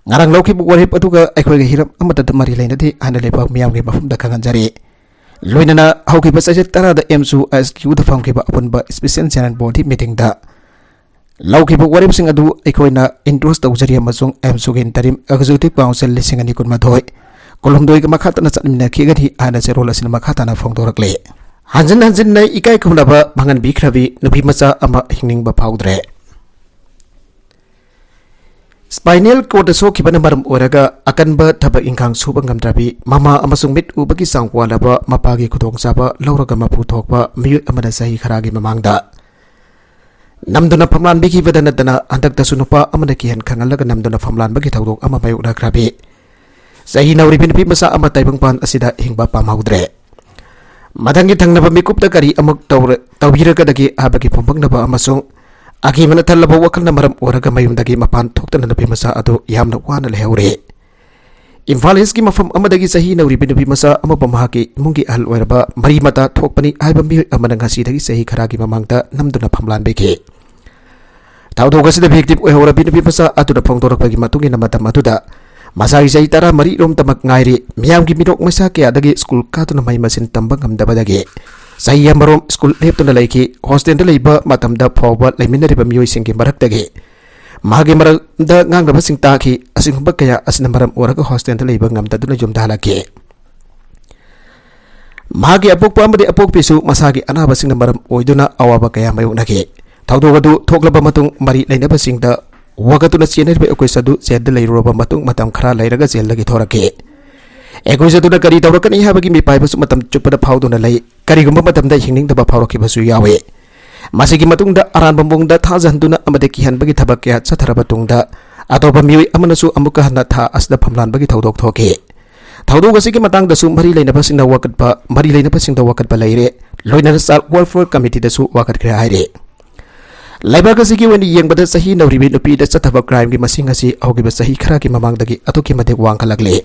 ꯉꯔꯥꯡ ꯂꯧꯈꯤꯕ ꯋꯥꯔꯦꯞ ꯑꯗꯨꯒ ꯑꯩꯈꯣꯏꯒ ꯍꯤꯔꯝ ꯑꯃꯠꯇꯗ ꯃꯔꯤ ꯂꯩꯅꯗꯦ ꯍꯥꯏꯅ ꯂꯩꯕꯥꯛ ꯃꯤꯌꯥꯝꯒꯤ ꯃꯐꯝꯗ ꯈꯪꯍꯟꯖꯔꯤ꯫ ꯂꯣꯏꯅꯅ ꯍꯧꯈꯤꯕ ꯆꯩꯆꯠ ꯇꯔꯥꯗ ꯑꯦꯝꯁꯨ ꯑꯥꯏ ꯑꯦꯁ ꯀ꯭ꯌꯨꯗ ꯐꯝꯈꯤꯕ ꯑꯄꯨꯟꯕ ꯏꯁꯄꯤꯁꯦꯜ ꯖꯦꯅꯔꯦꯜ ꯕꯣꯗꯤ ꯃꯤꯇꯤꯡꯗ ꯂꯧꯈꯤꯕ ꯋꯥꯔꯦꯞꯁꯤꯡ ꯑꯗꯨ ꯑꯩꯈꯣꯏꯅ ꯏꯟꯗꯣꯔꯁ ꯇꯧꯖꯔꯤ ꯑꯃꯁꯨꯡ ꯑꯦꯝꯁꯨꯒꯤ ꯏꯟꯇꯔꯤꯝ ꯑꯦꯛꯖꯤꯀ꯭ꯌꯨꯇꯤꯚ ꯀꯥꯎꯟꯁꯤꯜ ꯂꯤꯁꯤꯡ ꯑꯅꯤ ꯀꯨꯟꯃꯥꯊꯣꯏ ꯀꯨꯟꯍꯨꯝꯗꯣꯏꯒ ꯃꯈꯥ ꯇꯥꯅ ꯆꯠꯃꯤꯟꯅꯈꯤꯒꯅꯤ ꯍꯥꯏꯅ ꯆꯦꯔꯣꯜ ꯑꯁꯤꯅ ꯃꯈꯥ ꯇꯥꯅ ꯐꯣꯡꯗꯣꯔꯛꯂꯤ꯫ ꯍꯟꯖꯤꯟ ꯍꯟꯖꯤꯟꯅ ꯏꯀꯥꯏ ꯈꯨꯝꯅꯕ ꯐꯪꯍꯟꯕꯤꯈ꯭ꯔꯕꯤ ꯅꯨꯄꯤ ꯃꯆꯥ ꯑꯃ ꯍꯤꯡꯅꯤꯡꯕ ꯐꯥꯎꯗ꯭ꯔꯦ꯫ ꯁ꯭ꯄꯥꯏꯅꯦꯜ ꯀꯣꯔꯗ ꯁꯣꯛꯈꯤꯕꯅ ꯃꯔꯝ ꯑꯣꯏꯔꯒ ꯑꯀꯟꯕ ꯊꯕꯛ ꯏꯪꯈꯥꯡ ꯁꯨꯕ ꯉꯝꯗ꯭ꯔꯕꯤ ꯃꯃꯥ ꯑꯃꯁꯨꯡ ꯃꯤꯠ ꯎꯕꯒꯤ ꯆꯥꯡ ꯋꯥꯠꯂꯕ ꯃꯄꯥꯒꯤ ꯈꯨꯗꯣꯡꯆꯥꯕ ꯂꯧꯔꯒ ꯃꯄꯨ ꯊꯣꯛꯄ ꯃꯤꯑꯣꯏ ꯑꯃꯅ ꯆꯍꯤ ꯈꯔꯒꯤ ꯃꯃꯥꯡꯗ ꯅꯝꯗꯨꯅ ꯐꯝꯂꯥꯟꯕꯤꯈꯤꯕꯗ ꯅꯠꯇꯅ ꯍꯟꯗꯛꯇꯁꯨ ꯅꯨꯄꯥ ꯑꯃꯅ ꯀꯤꯍꯟ ꯈꯪꯍꯜꯂꯒ ꯅꯝꯗꯨꯅ ꯐꯝꯂꯥꯟꯕꯒꯤ ꯊꯧꯗꯣꯛ ꯑꯃ ꯃꯥꯌꯣꯛꯅꯈ꯭ꯔꯕꯤ ꯆꯍꯤ ꯅꯧꯔꯤꯕꯤ ꯅꯨꯄꯤ ꯃꯆꯥ ꯑꯃ ꯇꯥꯏꯕꯪꯄꯥꯟ ꯑꯁꯤꯗ ꯍꯤꯡꯕ ꯄꯥꯝꯍꯧꯗ꯭ꯔꯦ꯫ ꯃꯊꯪꯒꯤ ꯊꯪꯅꯕ ꯃꯤꯀꯨꯞꯇ ꯀꯔꯤ ꯑꯃꯨꯛ ꯇꯧꯔ-, ꯇꯧꯕꯤꯔꯒꯗꯒꯦ ꯍꯥꯏꯕꯒꯤ ꯐꯣꯡꯗꯣꯛꯅꯕ ꯑꯃꯁꯨꯡ ꯑꯀꯤꯕꯅ ꯊꯜꯂꯕ ꯋꯥꯈꯜꯅ ꯃꯔꯝ ꯑꯣꯏꯔꯒ ꯃꯌꯨꯝꯗꯒꯤ ꯃꯄꯥꯟ ꯊꯣꯛꯇꯅ ꯅꯨꯄꯤ ꯃꯆꯥ ꯑꯗꯨ ꯌꯥꯝꯅ ꯋꯥꯅ ꯂꯩꯍꯧꯔꯦ꯫ ꯏꯝꯐꯥꯜ ꯏꯁꯀꯤ ꯃꯐꯝ ꯑꯃꯗꯒꯤ ꯆꯍꯤ ꯅꯧꯔꯤꯕꯤ ꯅꯨꯄꯤ ꯃꯆꯥ ꯑꯃꯕꯨ ꯃꯍꯥꯛꯀꯤ ꯏꯃꯨꯡꯒꯤ ꯑꯍꯜ ꯑꯣꯏꯔꯕ ꯃꯔꯤ ꯃꯇꯥ ꯊꯣꯛꯄꯅꯤ ꯍꯥꯏꯕ ꯃꯤꯑꯣꯏ ꯑꯃꯅ ꯉꯁꯤꯗꯒꯤ ꯆꯍꯤ ꯈꯔꯒꯤ ꯃꯃꯥꯡꯗ ꯅꯝꯗꯨꯅ ꯐꯝꯂꯥꯟꯕꯤꯈꯤ꯫ ꯊꯧꯗꯣꯛ ꯑꯁꯤꯗ ꯚꯤꯛꯇꯤꯝ ꯑꯣꯏꯍꯧꯔꯕꯤ ꯅꯨꯄꯤ ꯃꯆꯥ ꯑꯗꯨꯅ ꯐꯣꯡꯗꯣꯔꯛꯄꯒꯤ ꯃꯇꯨꯡ ꯏꯟꯅ ꯃꯇꯝ ꯑꯗꯨꯗ ꯃꯁꯥꯒꯤ ꯆꯍꯤ ꯇꯔꯥꯃꯔꯤ ꯔꯣꯝꯇꯃꯛ ꯉꯥꯏꯔꯤ꯫ ꯃꯤꯌꯥꯝꯒꯤ ꯃꯤꯅꯣꯛ ꯃꯩꯁꯥ ꯀꯌꯥꯗꯒꯤ ꯁ꯭ꯀꯨꯜ ꯀꯥꯗꯨꯅ ꯃꯍꯩ ꯃꯁꯤꯡ ꯇꯝꯕ ꯉꯝꯗꯕꯗꯒꯤ ꯆꯍꯤ ꯑꯃꯔꯣꯝ ꯁ꯭ꯀꯨꯜ ꯂꯦꯞꯇꯨꯅ ꯂꯩꯈꯤ꯫ ꯍꯣꯁꯇꯦꯜꯗ ꯂꯩꯕ ꯃꯇꯝꯗ ꯐꯥꯎꯕ ꯂꯩꯃꯤꯟꯅꯔꯤꯕ ꯃꯤꯑꯣꯏꯁꯤꯡꯒꯤ ꯃꯔꯛꯇꯒꯤ ꯃꯍꯥꯛꯀꯤ ꯃꯔꯝꯗ ꯉꯥꯡꯅꯕꯁꯤꯡ ꯇꯥꯈꯤ꯫ ꯑꯁꯤꯒꯨꯝꯕ ꯀꯌꯥ ꯑꯁꯤꯅ ꯃꯔꯝ ꯑꯣꯏꯔꯒ ꯍꯣꯁꯇꯦꯜꯗ ꯂꯩꯕ ꯉꯝꯗꯗꯨꯅ ꯌꯨꯝꯗ ꯍꯜꯂꯛꯈꯤ꯫ ꯃꯍꯥꯛꯀꯤ ꯑꯄꯣꯛꯄ ꯑꯃꯗꯤ ꯑꯄꯣꯛꯄꯤꯁꯨ ꯃꯁꯥꯒꯤ ꯑꯅꯥꯕꯁꯤꯡꯅ ꯃꯔꯝ ꯑꯣꯏꯗꯨꯅ ꯑꯋꯥꯕ ꯀꯌꯥ ꯃꯥꯌꯣꯛꯅꯈꯤ꯫ ꯊꯧꯗꯣꯛ ꯑꯗꯨ ꯊꯣꯛꯂꯕ ꯃꯇꯨꯡ, ꯃꯔꯤ ꯂꯩꯅꯕꯁꯤꯡꯗ ꯋꯥꯀꯠꯇꯨꯅ ꯆꯦꯟꯅꯔꯤꯕ ꯑꯩꯈꯣꯏꯁꯨ ꯑꯗꯨ ꯖꯦꯜꯗ ꯂꯩꯔꯨꯔꯕ ꯃꯇꯨꯡ ꯃꯇꯝ ꯈꯔ ꯂꯩꯔꯒ ꯖꯦꯜꯗꯒꯤ ꯊꯣꯔꯛꯈꯤ꯫ ꯑꯩꯈꯣꯏꯁꯨ ꯑꯗꯨꯅ ꯀꯔꯤ ꯇꯧꯔꯛꯀꯅꯤ ꯍꯥꯏꯕꯒꯤ ꯃꯤꯄꯥꯏꯕꯁꯨ ꯃꯇꯝ ꯆꯨꯞꯄꯗ ꯐꯥꯎꯗꯨꯅ ꯂꯩ꯫ ꯀꯔꯤꯒꯨꯝꯕ ꯃꯇꯝꯗ ꯍꯤꯡꯅꯤꯡꯗꯕ ꯐꯥꯎꯔꯛꯈꯤꯕꯁꯨ ꯌꯥꯎꯏ꯫ ꯃꯁꯤꯒꯤ ꯃꯇꯨꯡꯗ ꯑꯔꯥꯟꯕ ꯃꯑꯣꯡꯗ ꯊꯥꯖꯍꯟꯗꯨꯅ ꯑꯃꯗꯤ ꯀꯤꯍꯟꯕꯒꯤ ꯊꯕꯛ ꯀꯌꯥ ꯆꯠꯊꯔꯕ ꯇꯨꯡꯗ, ꯑꯇꯣꯞꯄ ꯃꯤꯑꯣꯏ ꯑꯃꯅꯁꯨ ꯑꯃꯨꯛꯀ ꯍꯟꯅ ꯊꯥ ꯑꯁꯤꯗ ꯐꯝꯂꯥꯟꯕꯒꯤ ꯊꯧꯗꯣꯛ ꯊꯣꯛꯈꯤ꯫ ꯊꯧꯗꯣꯛ ꯑꯁꯤꯒꯤ ꯃꯇꯥꯡꯗꯁꯨ ꯃꯔꯤ ꯂꯩꯅꯕꯁꯤꯡꯅ ꯋꯥꯀꯠꯄ, ꯃꯔꯤ ꯂꯩꯅꯕꯁꯤꯡꯗ ꯋꯥꯀꯠꯄ ꯂꯩꯔꯦ, ꯂꯣꯏꯅꯅ Child Welfare Committeeꯗꯁꯨ ꯋꯥꯀꯠꯈ꯭ꯔꯦ ꯍꯥꯏꯔꯤ꯫ ꯂꯩꯕꯥꯛ ꯑꯁꯤꯒꯤ ꯑꯣꯏꯅ ꯌꯦꯡꯕꯗ ꯆꯍꯤ ꯅꯧꯔꯤꯕꯤ ꯅꯨꯄꯤꯗ ꯆꯠꯊꯕ crimeꯒꯤ ꯃꯁꯤꯡ ꯑꯁꯤ ꯍꯧꯈꯤꯕ ꯆꯍꯤ ꯈꯔꯒꯤ ꯃꯃꯥꯡꯗꯒꯤ ꯑꯗꯨꯛꯀꯤ ꯃꯇꯤꯛ ꯋꯥꯡꯈꯠꯂꯛꯂꯤ꯫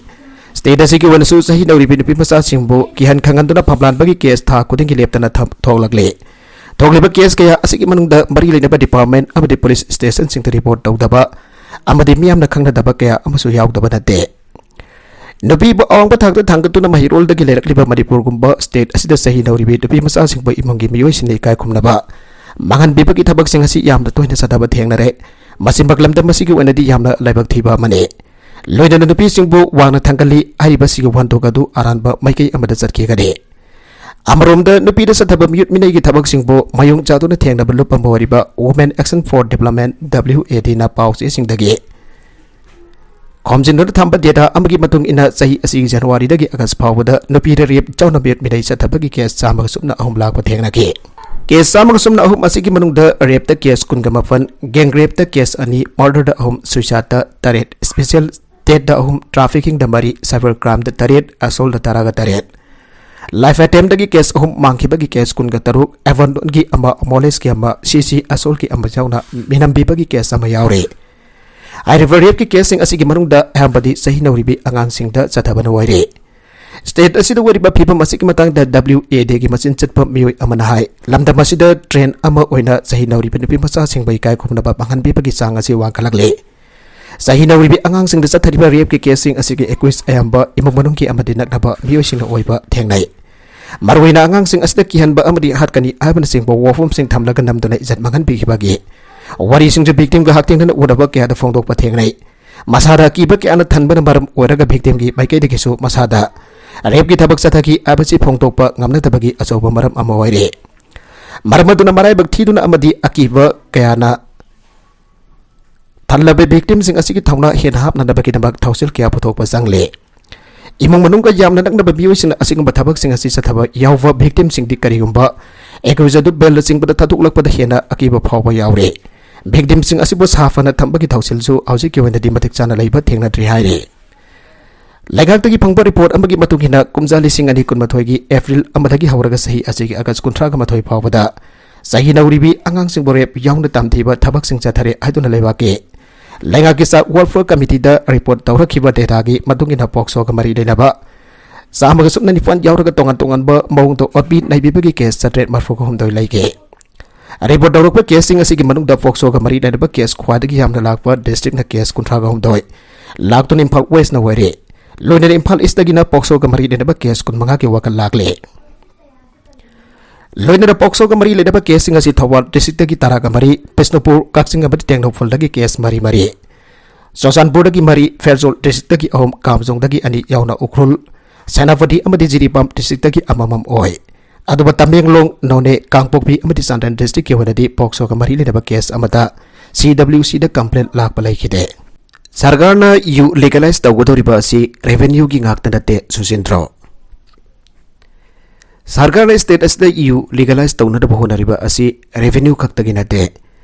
State ꯑꯁꯤꯒꯤ ꯑꯣꯏꯅꯁꯨ ꯆꯍꯤ ꯅꯧꯔꯤꯕꯤ ꯅꯨꯄꯤ ꯃꯆꯥꯁꯤꯡꯕꯨ ꯀꯤꯍꯟ ꯈꯪꯍꯟꯗꯨꯅ ꯐꯝꯂꯥꯟꯕꯒꯤ case ꯊꯥ ꯈꯨꯗꯤꯡꯒꯤ ꯂꯦꯞꯇꯅ ꯊꯝ-, ꯊꯣꯛꯂꯛꯂꯤ꯫ ꯊꯣꯛꯂꯤꯕ case ꯀꯌꯥ ꯑꯁꯤꯒꯤ ꯃꯅꯨꯡꯗ ꯃꯔꯤ ꯂꯩꯅꯕ department ꯑꯃꯗꯤ police stationꯁꯤꯡꯗ report ꯇꯧꯗꯕ ꯑꯃꯗꯤ ꯃꯤꯌꯥꯝꯅ ꯈꯪꯅꯗꯕ ꯀꯌꯥ ꯑꯃꯁꯨ ꯌꯥꯎꯗꯕ ꯅꯠꯇꯦ꯫ ꯅꯨꯄꯤꯕꯨ ꯑꯋꯥꯡꯕ ꯊꯥꯛꯇ ꯊꯥꯡꯒꯠꯇꯨꯅ ꯃꯍꯩꯔꯣꯜꯗꯒꯤ ꯂꯩꯔꯛꯂꯤꯕ ꯃꯅꯤꯄꯨꯔꯒꯨꯝꯕ state ꯑꯁꯤꯗ ꯆꯍꯤ ꯅꯧꯔꯤꯕꯤ ꯅꯨꯄꯤ ꯃꯆꯥꯁꯤꯡꯕꯨ ꯏꯃꯨꯡꯒꯤ ꯃꯤꯑꯣꯏꯁꯤꯡꯅ ꯏꯀꯥꯏ ꯈꯨꯝꯅꯕ ꯃꯥꯡꯍꯟꯕꯤꯕꯒꯤ ꯊꯕꯛꯁꯤꯡ ꯑꯁꯤ ꯌꯥꯝꯅ ꯇꯣꯏꯅ ꯆꯠꯊꯕ ꯊꯦꯡꯅꯔꯦ꯫ ꯃꯁꯤꯃꯛ ꯂꯝꯗꯝ ꯑꯁꯤꯒꯤ ꯑꯣꯏꯅꯗꯤ ꯌꯥꯝꯅ ꯂꯥꯏꯕꯛ ꯊꯤꯕ ꯑꯃꯅꯤ꯫ ꯂꯣꯏꯅꯅ ꯅꯨꯄꯤꯁꯤꯡꯕꯨ ꯋꯥꯡꯅ ꯊꯥꯡꯒꯠꯂꯤ ꯍꯥꯏꯔꯤꯕꯁꯤꯒꯤ ꯋꯥꯍꯟꯊꯣꯛ ꯑꯗꯨ ꯑꯔꯥꯟꯕ ꯃꯥꯏꯀꯩ ꯑꯃꯗ ꯆꯠꯈꯤꯒꯅꯤ꯫ ꯑꯃꯔꯣꯝꯗ ꯅꯨꯄꯤꯗ ꯆꯠꯊꯕ ꯃꯤꯑꯣꯠ ꯃꯤꯅꯩꯒꯤ ꯊꯕꯛꯁꯤꯡꯕꯨ ꯃꯌꯣꯡ ꯆꯥꯗꯨꯅ ꯊꯦꯡꯅꯕ ꯂꯨꯞ ꯑꯃ ꯑꯣꯏꯔꯤꯕ Women Action for Development, W A Dꯅ ꯄꯥꯎ ꯆꯦꯁꯤꯡꯗꯒꯤ ꯈꯣꯝꯖꯤꯟꯗꯨꯅ ꯊꯝꯕ data ꯑꯃꯒꯤ ꯃꯇꯨꯡ ꯏꯟꯅ, ꯆꯍꯤ ꯑꯁꯤꯒꯤ ꯖꯅꯋꯥꯔꯤꯗꯒꯤ ꯑꯥꯒꯁ ꯐꯥꯎꯕꯗ ꯅꯨꯄꯤꯗ rape ꯌꯥꯎꯅ ꯃꯤꯑꯣꯠ ꯃꯤꯅꯩ ꯆꯠꯊꯕꯒꯤ case ꯆꯥꯝꯃꯒ ꯁꯨꯞꯅ ꯑꯍꯨꯝ ꯂꯥꯛꯄ ꯊꯦꯡꯅꯈꯤ꯫ Case ꯆꯥꯝꯃꯒ ꯁꯨꯞꯅ ꯑꯍꯨꯝ ꯑꯁꯤꯒꯤ ꯃꯅꯨꯡꯗ rapeꯇ case ꯀꯨꯟꯒ ꯃꯥꯄꯟ, gang rapeꯇ case ꯑꯅꯤ, murderꯗ ꯑꯍꯨꯝ, suicideꯇ ꯇꯔꯦꯠ, special deathꯇ ꯑꯍꯨꯝ, traffickingꯗ ꯃꯔꯤ, cyber crimeꯗ ꯇꯔꯦꯠ, assaultꯗ ꯇꯔꯥꯒ ꯇꯔꯦꯠ, life attemptꯗꯒꯤ case ꯑꯍꯨꯝ, ꯃꯥꯡꯈꯤꯕꯒꯤ case ꯀꯨꯟꯒ ꯇꯔꯨꯛ, abandonꯒꯤ ꯑꯃ, molestꯀꯤ ꯑꯃ, C C assaultꯀꯤ ꯑꯃ ꯌꯥꯎꯅ ꯃꯤꯅꯝꯕꯤꯕꯒꯤ case ꯑꯃ ꯌꯥꯎꯔꯤ꯫ ꯍꯥꯏꯔꯤꯕ rapeꯀꯤ caseꯁꯤꯡ ꯑꯁꯤꯒꯤ ꯃꯅꯨꯡꯗ ꯑꯌꯥꯝꯕꯗꯤ ꯆꯍꯤ ꯅꯧꯔꯤꯕꯤ ꯑꯉꯥꯡꯁꯤꯡꯗ ꯆꯠꯊꯕꯅ ꯑꯣꯏꯔꯤ꯫ State ꯑꯁꯤꯗ ꯑꯣꯏꯔꯤꯕ ꯐꯤꯕꯝ ꯑꯁꯤꯒꯤ ꯃꯇꯥꯡꯗ W A Dꯒꯤ ꯃꯆꯤꯟ ꯆꯠꯄ ꯃꯤꯑꯣꯏ ꯑꯃꯅ ꯍꯥꯏ, ꯂꯝꯗꯝ ꯑꯁꯤꯗ trend ꯑꯃ ꯑꯣꯏꯅ ꯆꯍꯤ ꯅꯧꯔꯤꯕ ꯅꯨꯄꯤ ꯃꯆꯥꯁꯤꯡꯕꯨ ꯏꯀꯥꯏ ꯈꯨꯝꯅꯕ ꯃꯥꯡꯍꯟꯕꯤꯕꯒꯤ ꯆꯥꯡ ꯑꯁꯤ ꯋꯥꯡꯈꯠꯂꯛꯂꯤ꯫ ꯆꯍꯤ ꯅꯧꯔꯤꯕꯤ ꯑꯉꯥꯡꯁꯤꯡꯗ ꯆꯠꯊꯔꯤꯕ ꯔꯦꯞꯀꯤ ꯀꯦꯁꯁꯤꯡ ꯑꯁꯤꯒꯤ ꯑꯦꯀ꯭ꯌꯨꯁ ꯑꯌꯥꯝꯕ ꯏꯃꯨꯡ ꯃꯅꯨꯡꯒꯤ ꯑꯃꯗꯤ ꯅꯛꯅꯕ ꯃꯤꯑꯣꯏꯁꯤꯡꯅ ꯑꯣꯏꯕ ꯊꯦꯡꯅꯩ꯫ ꯃꯔꯨꯑꯣꯏꯅ ꯑꯉꯥꯡꯁꯤꯡ ꯑꯁꯤꯗ ꯀꯤꯍꯟꯕ ꯑꯃꯗꯤ ꯍꯥꯠꯀꯅꯤ ꯍꯥꯏꯕꯅꯆꯤꯡꯕ ꯋꯥꯐꯝꯁꯤꯡ ꯊꯝꯂꯒ ꯅꯝꯗꯨꯅ ꯏꯖꯠ ꯃꯥꯡꯍꯟꯕꯤꯈꯤꯕꯒꯤ ꯋꯥꯔꯤꯁꯤꯡꯁꯨ ꯚꯤꯛꯇꯤꯝꯒ ꯍꯛꯊꯦꯡꯅꯅ ꯎꯅꯕ ꯀꯌꯥꯗ ꯐꯣꯡꯗꯣꯛꯄ ꯊꯦꯡꯅꯩ꯫ ꯃꯁꯥꯗ ꯑꯀꯤꯕ ꯀꯌꯥꯅ ꯊꯟꯕꯅ ꯃꯔꯝ ꯑꯣꯏꯔꯒ ꯚꯤꯛꯇꯤꯝꯒꯤ ꯃꯥꯏꯀꯩꯗꯒꯤꯁꯨ ꯃꯁꯥꯗ ꯔꯦꯞꯀꯤ ꯊꯕꯛ ꯆꯠꯊꯈꯤ ꯍꯥꯏꯕꯁꯤ ꯐꯣꯡꯗꯣꯛꯄ ꯉꯝꯅꯗꯕꯒꯤ ꯑꯆꯧꯕ ꯃꯔꯝ ꯑꯃ ꯑꯣꯏꯔꯦ꯫ ꯃꯔꯝ ꯑꯗꯨꯅ ꯃꯔꯥꯏꯕꯛ ꯊꯤꯗꯨꯅ ꯑꯃꯗꯤ ꯑꯀꯤꯕ ꯀꯌꯥꯅ ꯊꯜꯂꯕ ꯚꯤꯛꯇꯤꯝꯁꯤꯡ ꯑꯁꯤꯒꯤ ꯊꯧꯅꯥ ꯍꯦꯟꯅ ꯍꯥꯞꯅꯅꯕꯒꯤꯗꯃꯛ ꯊꯧꯁꯤꯜ ꯀꯌꯥ ꯄꯨꯊꯣꯛꯄ ꯆꯪꯂꯦ꯫ ꯏꯃꯨꯡ ꯃꯅꯨꯡꯒ ꯌꯥꯝꯅ ꯅꯛꯅꯕ ꯃꯤꯑꯣꯏꯁꯤꯡꯅ ꯑꯁꯤꯒꯨꯝꯕ ꯊꯕꯛꯁꯤꯡ ꯑꯁꯤ ꯆꯠꯊꯕ ꯌꯥꯎꯕ ꯚꯤꯛꯇꯤꯝꯁꯤꯡꯗꯤ ꯀꯔꯤꯒꯨꯝꯕ ꯑꯦꯀ꯭ꯌꯨꯖ ꯑꯗꯨ ꯕꯦꯜꯅꯆꯤꯡꯕꯗ ꯊꯥꯗꯣꯛꯂꯛꯄꯗ ꯍꯦꯟꯅ ꯑꯀꯤꯕ ꯐꯥꯎꯕ ꯌꯥꯎꯔꯦ꯫ ꯚꯤꯛꯇꯤꯝꯁꯤꯡ ꯑꯁꯤꯕꯨ ꯁꯥꯐꯅ ꯊꯝꯕꯒꯤ ꯊꯧꯁꯤꯜꯁꯨ ꯍꯧꯖꯤꯛꯀꯤ ꯑꯣꯏꯅꯗꯤ ꯃꯇꯤꯛ ꯆꯥꯅ ꯂꯩꯕ ꯊꯦꯡꯅꯗ꯭ꯔꯤ ꯍꯥꯏꯔꯤ꯫ ꯂꯩꯉꯥꯛꯇꯒꯤ ꯐꯪꯕ ꯔꯤꯄꯣꯔꯠ ꯑꯃꯒꯤ ꯃꯇꯨꯡ ꯏꯟꯅ, ꯀꯨꯝꯖꯥ ꯂꯤꯁꯤꯡ ꯑꯅꯤ ꯀꯨꯟꯃꯥꯊꯣꯏꯒꯤ ꯑꯦꯄ꯭ꯔꯤꯜ ꯑꯃꯗꯒꯤ ꯍꯧꯔꯒ ꯆꯍꯤ ꯑꯁꯤꯒꯤ ꯑꯥꯒꯁ ꯀꯨꯟꯊ꯭ꯔꯥꯒ ꯃꯥꯊꯣꯏ ꯐꯥꯎꯕꯗ ꯆꯍꯤ ꯅꯧꯔꯤꯕꯤ ꯑꯉꯥꯡꯁꯤꯡꯕꯨ ꯔꯦꯞ ꯌꯥꯎꯅ ꯇꯝꯊꯤꯕ ꯊꯕꯛꯁꯤꯡ ꯆꯠꯊꯔꯦ ꯍꯥꯏꯗꯨꯅ ꯂꯩꯕꯥꯛꯀꯤ ꯂꯩꯉꯥꯛꯀꯤ ꯆꯥꯛ ꯋꯦꯜꯐꯤꯌꯔ ꯀꯃꯤꯇꯤꯗ ꯔꯤꯄꯣꯔꯠ ꯇꯧꯔꯛꯈꯤꯕ ꯗꯦꯇꯥꯒꯤ ꯃꯇꯨꯡ ꯏꯟꯅ, ꯄꯣꯛꯁꯣꯒ ꯃꯔꯤ ꯂꯩꯅꯕ ꯆꯥꯝꯃꯒ ꯁꯨꯞꯅ ꯅꯤꯄꯥꯟ ꯌꯥꯎꯔꯒ ꯇꯣꯉꯥꯟ ꯇꯣꯉꯥꯟꯕ ꯃꯑꯣꯡꯗ ꯑꯣꯠꯄꯤ ꯅꯩꯕꯤꯕꯒꯤ ꯀꯦꯁ ꯆꯥꯇ꯭ꯔꯦꯠ ꯃꯔꯤꯐꯨ ꯍꯨꯝꯗꯣꯏ ꯂꯩꯒꯦ꯫ ꯔꯤꯄꯣꯔꯠ ꯇꯧꯔꯛꯄ ꯀꯦꯁꯁꯤꯡ ꯑꯁꯤꯒꯤ ꯃꯅꯨꯡꯗ ꯄꯣꯛꯁꯣꯒ ꯃꯔꯤ ꯂꯩꯅꯕ ꯀꯦꯁ ꯈ꯭ꯋꯥꯏꯗꯒꯤ ꯌꯥꯝꯅ ꯂꯥꯛꯄ ꯗꯤꯁꯇ꯭ꯔꯤꯛꯅ ꯀꯦꯁ ꯀꯨꯟꯊ꯭ꯔꯥꯒ ꯍꯨꯝꯗꯣꯏ ꯂꯥꯛꯇꯨꯅ ꯏꯝꯐꯥꯜ ꯋꯦꯁꯅ ꯑꯣꯏꯔꯦ꯫ ꯂꯣꯏꯅꯅ ꯏꯝꯐꯥꯜ ꯏꯁꯇꯒꯤꯅ ꯄꯣꯛꯁꯣꯒ ꯃꯔꯤ ꯂꯩꯅꯕ ꯀꯦꯁ ꯀꯨꯟꯃꯉꯥꯒꯤ ꯋꯥꯈꯜ ꯂꯥꯛꯂꯦ꯫ ꯂꯣꯏꯅꯅ ꯄꯣꯛꯁꯣꯒ ꯃꯔꯤ ꯂꯩꯅꯕ ꯀꯦꯁꯁꯤꯡ ꯑꯁꯤ ꯊꯧꯕꯥꯜ ꯗꯤꯁꯇ꯭ꯔꯤꯛꯇꯒꯤ ꯇꯔꯥꯒ ꯃꯔꯤ, ꯕꯤꯁꯅꯨꯄꯨꯔ, ꯀꯛꯆꯤꯡ ꯑꯃꯗꯤ ꯇꯦꯡꯅꯧꯄꯜꯗꯒꯤ ꯀꯦꯁ ꯃꯔꯤ ꯃꯔꯤ, ꯆꯨꯔꯆꯥꯟꯄꯨꯔꯗꯒꯤ ꯃꯔꯤ, ꯐꯦꯔꯖꯣꯜ ꯗꯤꯁꯇ꯭ꯔꯤꯛꯇꯒꯤ ꯑꯍꯨꯝ, ꯀꯥꯝꯖꯣꯡꯗꯒꯤ ꯑꯅꯤ ꯌꯥꯎꯅ ꯎꯈ꯭ꯔꯨꯜ, ꯁꯦꯅꯥꯄꯇꯤ ꯑꯃꯗꯤ ꯖꯤꯔꯤꯕꯥꯝ ꯗꯤꯁꯇ꯭ꯔꯤꯛꯇꯒꯤ ꯑꯃꯃꯝ ꯑꯣꯏ꯫ ꯑꯗꯨꯒ ꯇꯃꯦꯡꯂꯣꯡ, ꯅꯣꯅꯦ, ꯀꯥꯡꯄꯣꯛꯄꯤ ꯑꯃꯗꯤ ꯆꯥꯟꯗꯦꯜ ꯗꯤꯁꯇ꯭ꯔꯤꯛꯀꯤ ꯑꯣꯏꯅꯗꯤ ꯄꯣꯛꯁꯣꯒ ꯃꯔꯤ ꯂꯩꯅꯕ ꯀꯦꯁ ꯑꯃꯗ ꯁꯤ ꯗꯕ꯭ꯂꯤꯎ ꯁꯤꯗ ꯀꯝꯄ꯭ꯂꯦꯟ ꯂꯥꯛꯄ ꯂꯩꯈꯤꯗꯦ꯫ ꯁꯔꯀꯥꯔꯅ ꯌꯨ ꯂꯤꯒꯦꯂꯥꯏꯖ ꯇꯧꯒꯗꯧꯔꯤꯕ ꯑꯁꯤ ꯔꯦꯚꯦꯅ꯭ꯌꯨꯒꯤ ꯉꯥꯛꯇ ꯅꯠꯇꯦ, ꯁꯨꯁꯤꯟꯗ꯭ꯔꯣ꯫ ꯁꯔꯀꯥꯔꯅ ꯁ꯭ꯇꯦꯠ ꯑꯁꯤꯗ ꯌꯨ ꯂꯤꯒꯦꯂꯥꯏꯖ ꯇꯧꯅꯅꯕ ꯍꯣꯠꯅꯔꯤꯕ ꯑꯁꯤ ꯔꯦꯚꯦꯅ꯭ꯌꯨ ꯈꯛꯇꯒꯤ ꯅꯠꯇꯦ꯫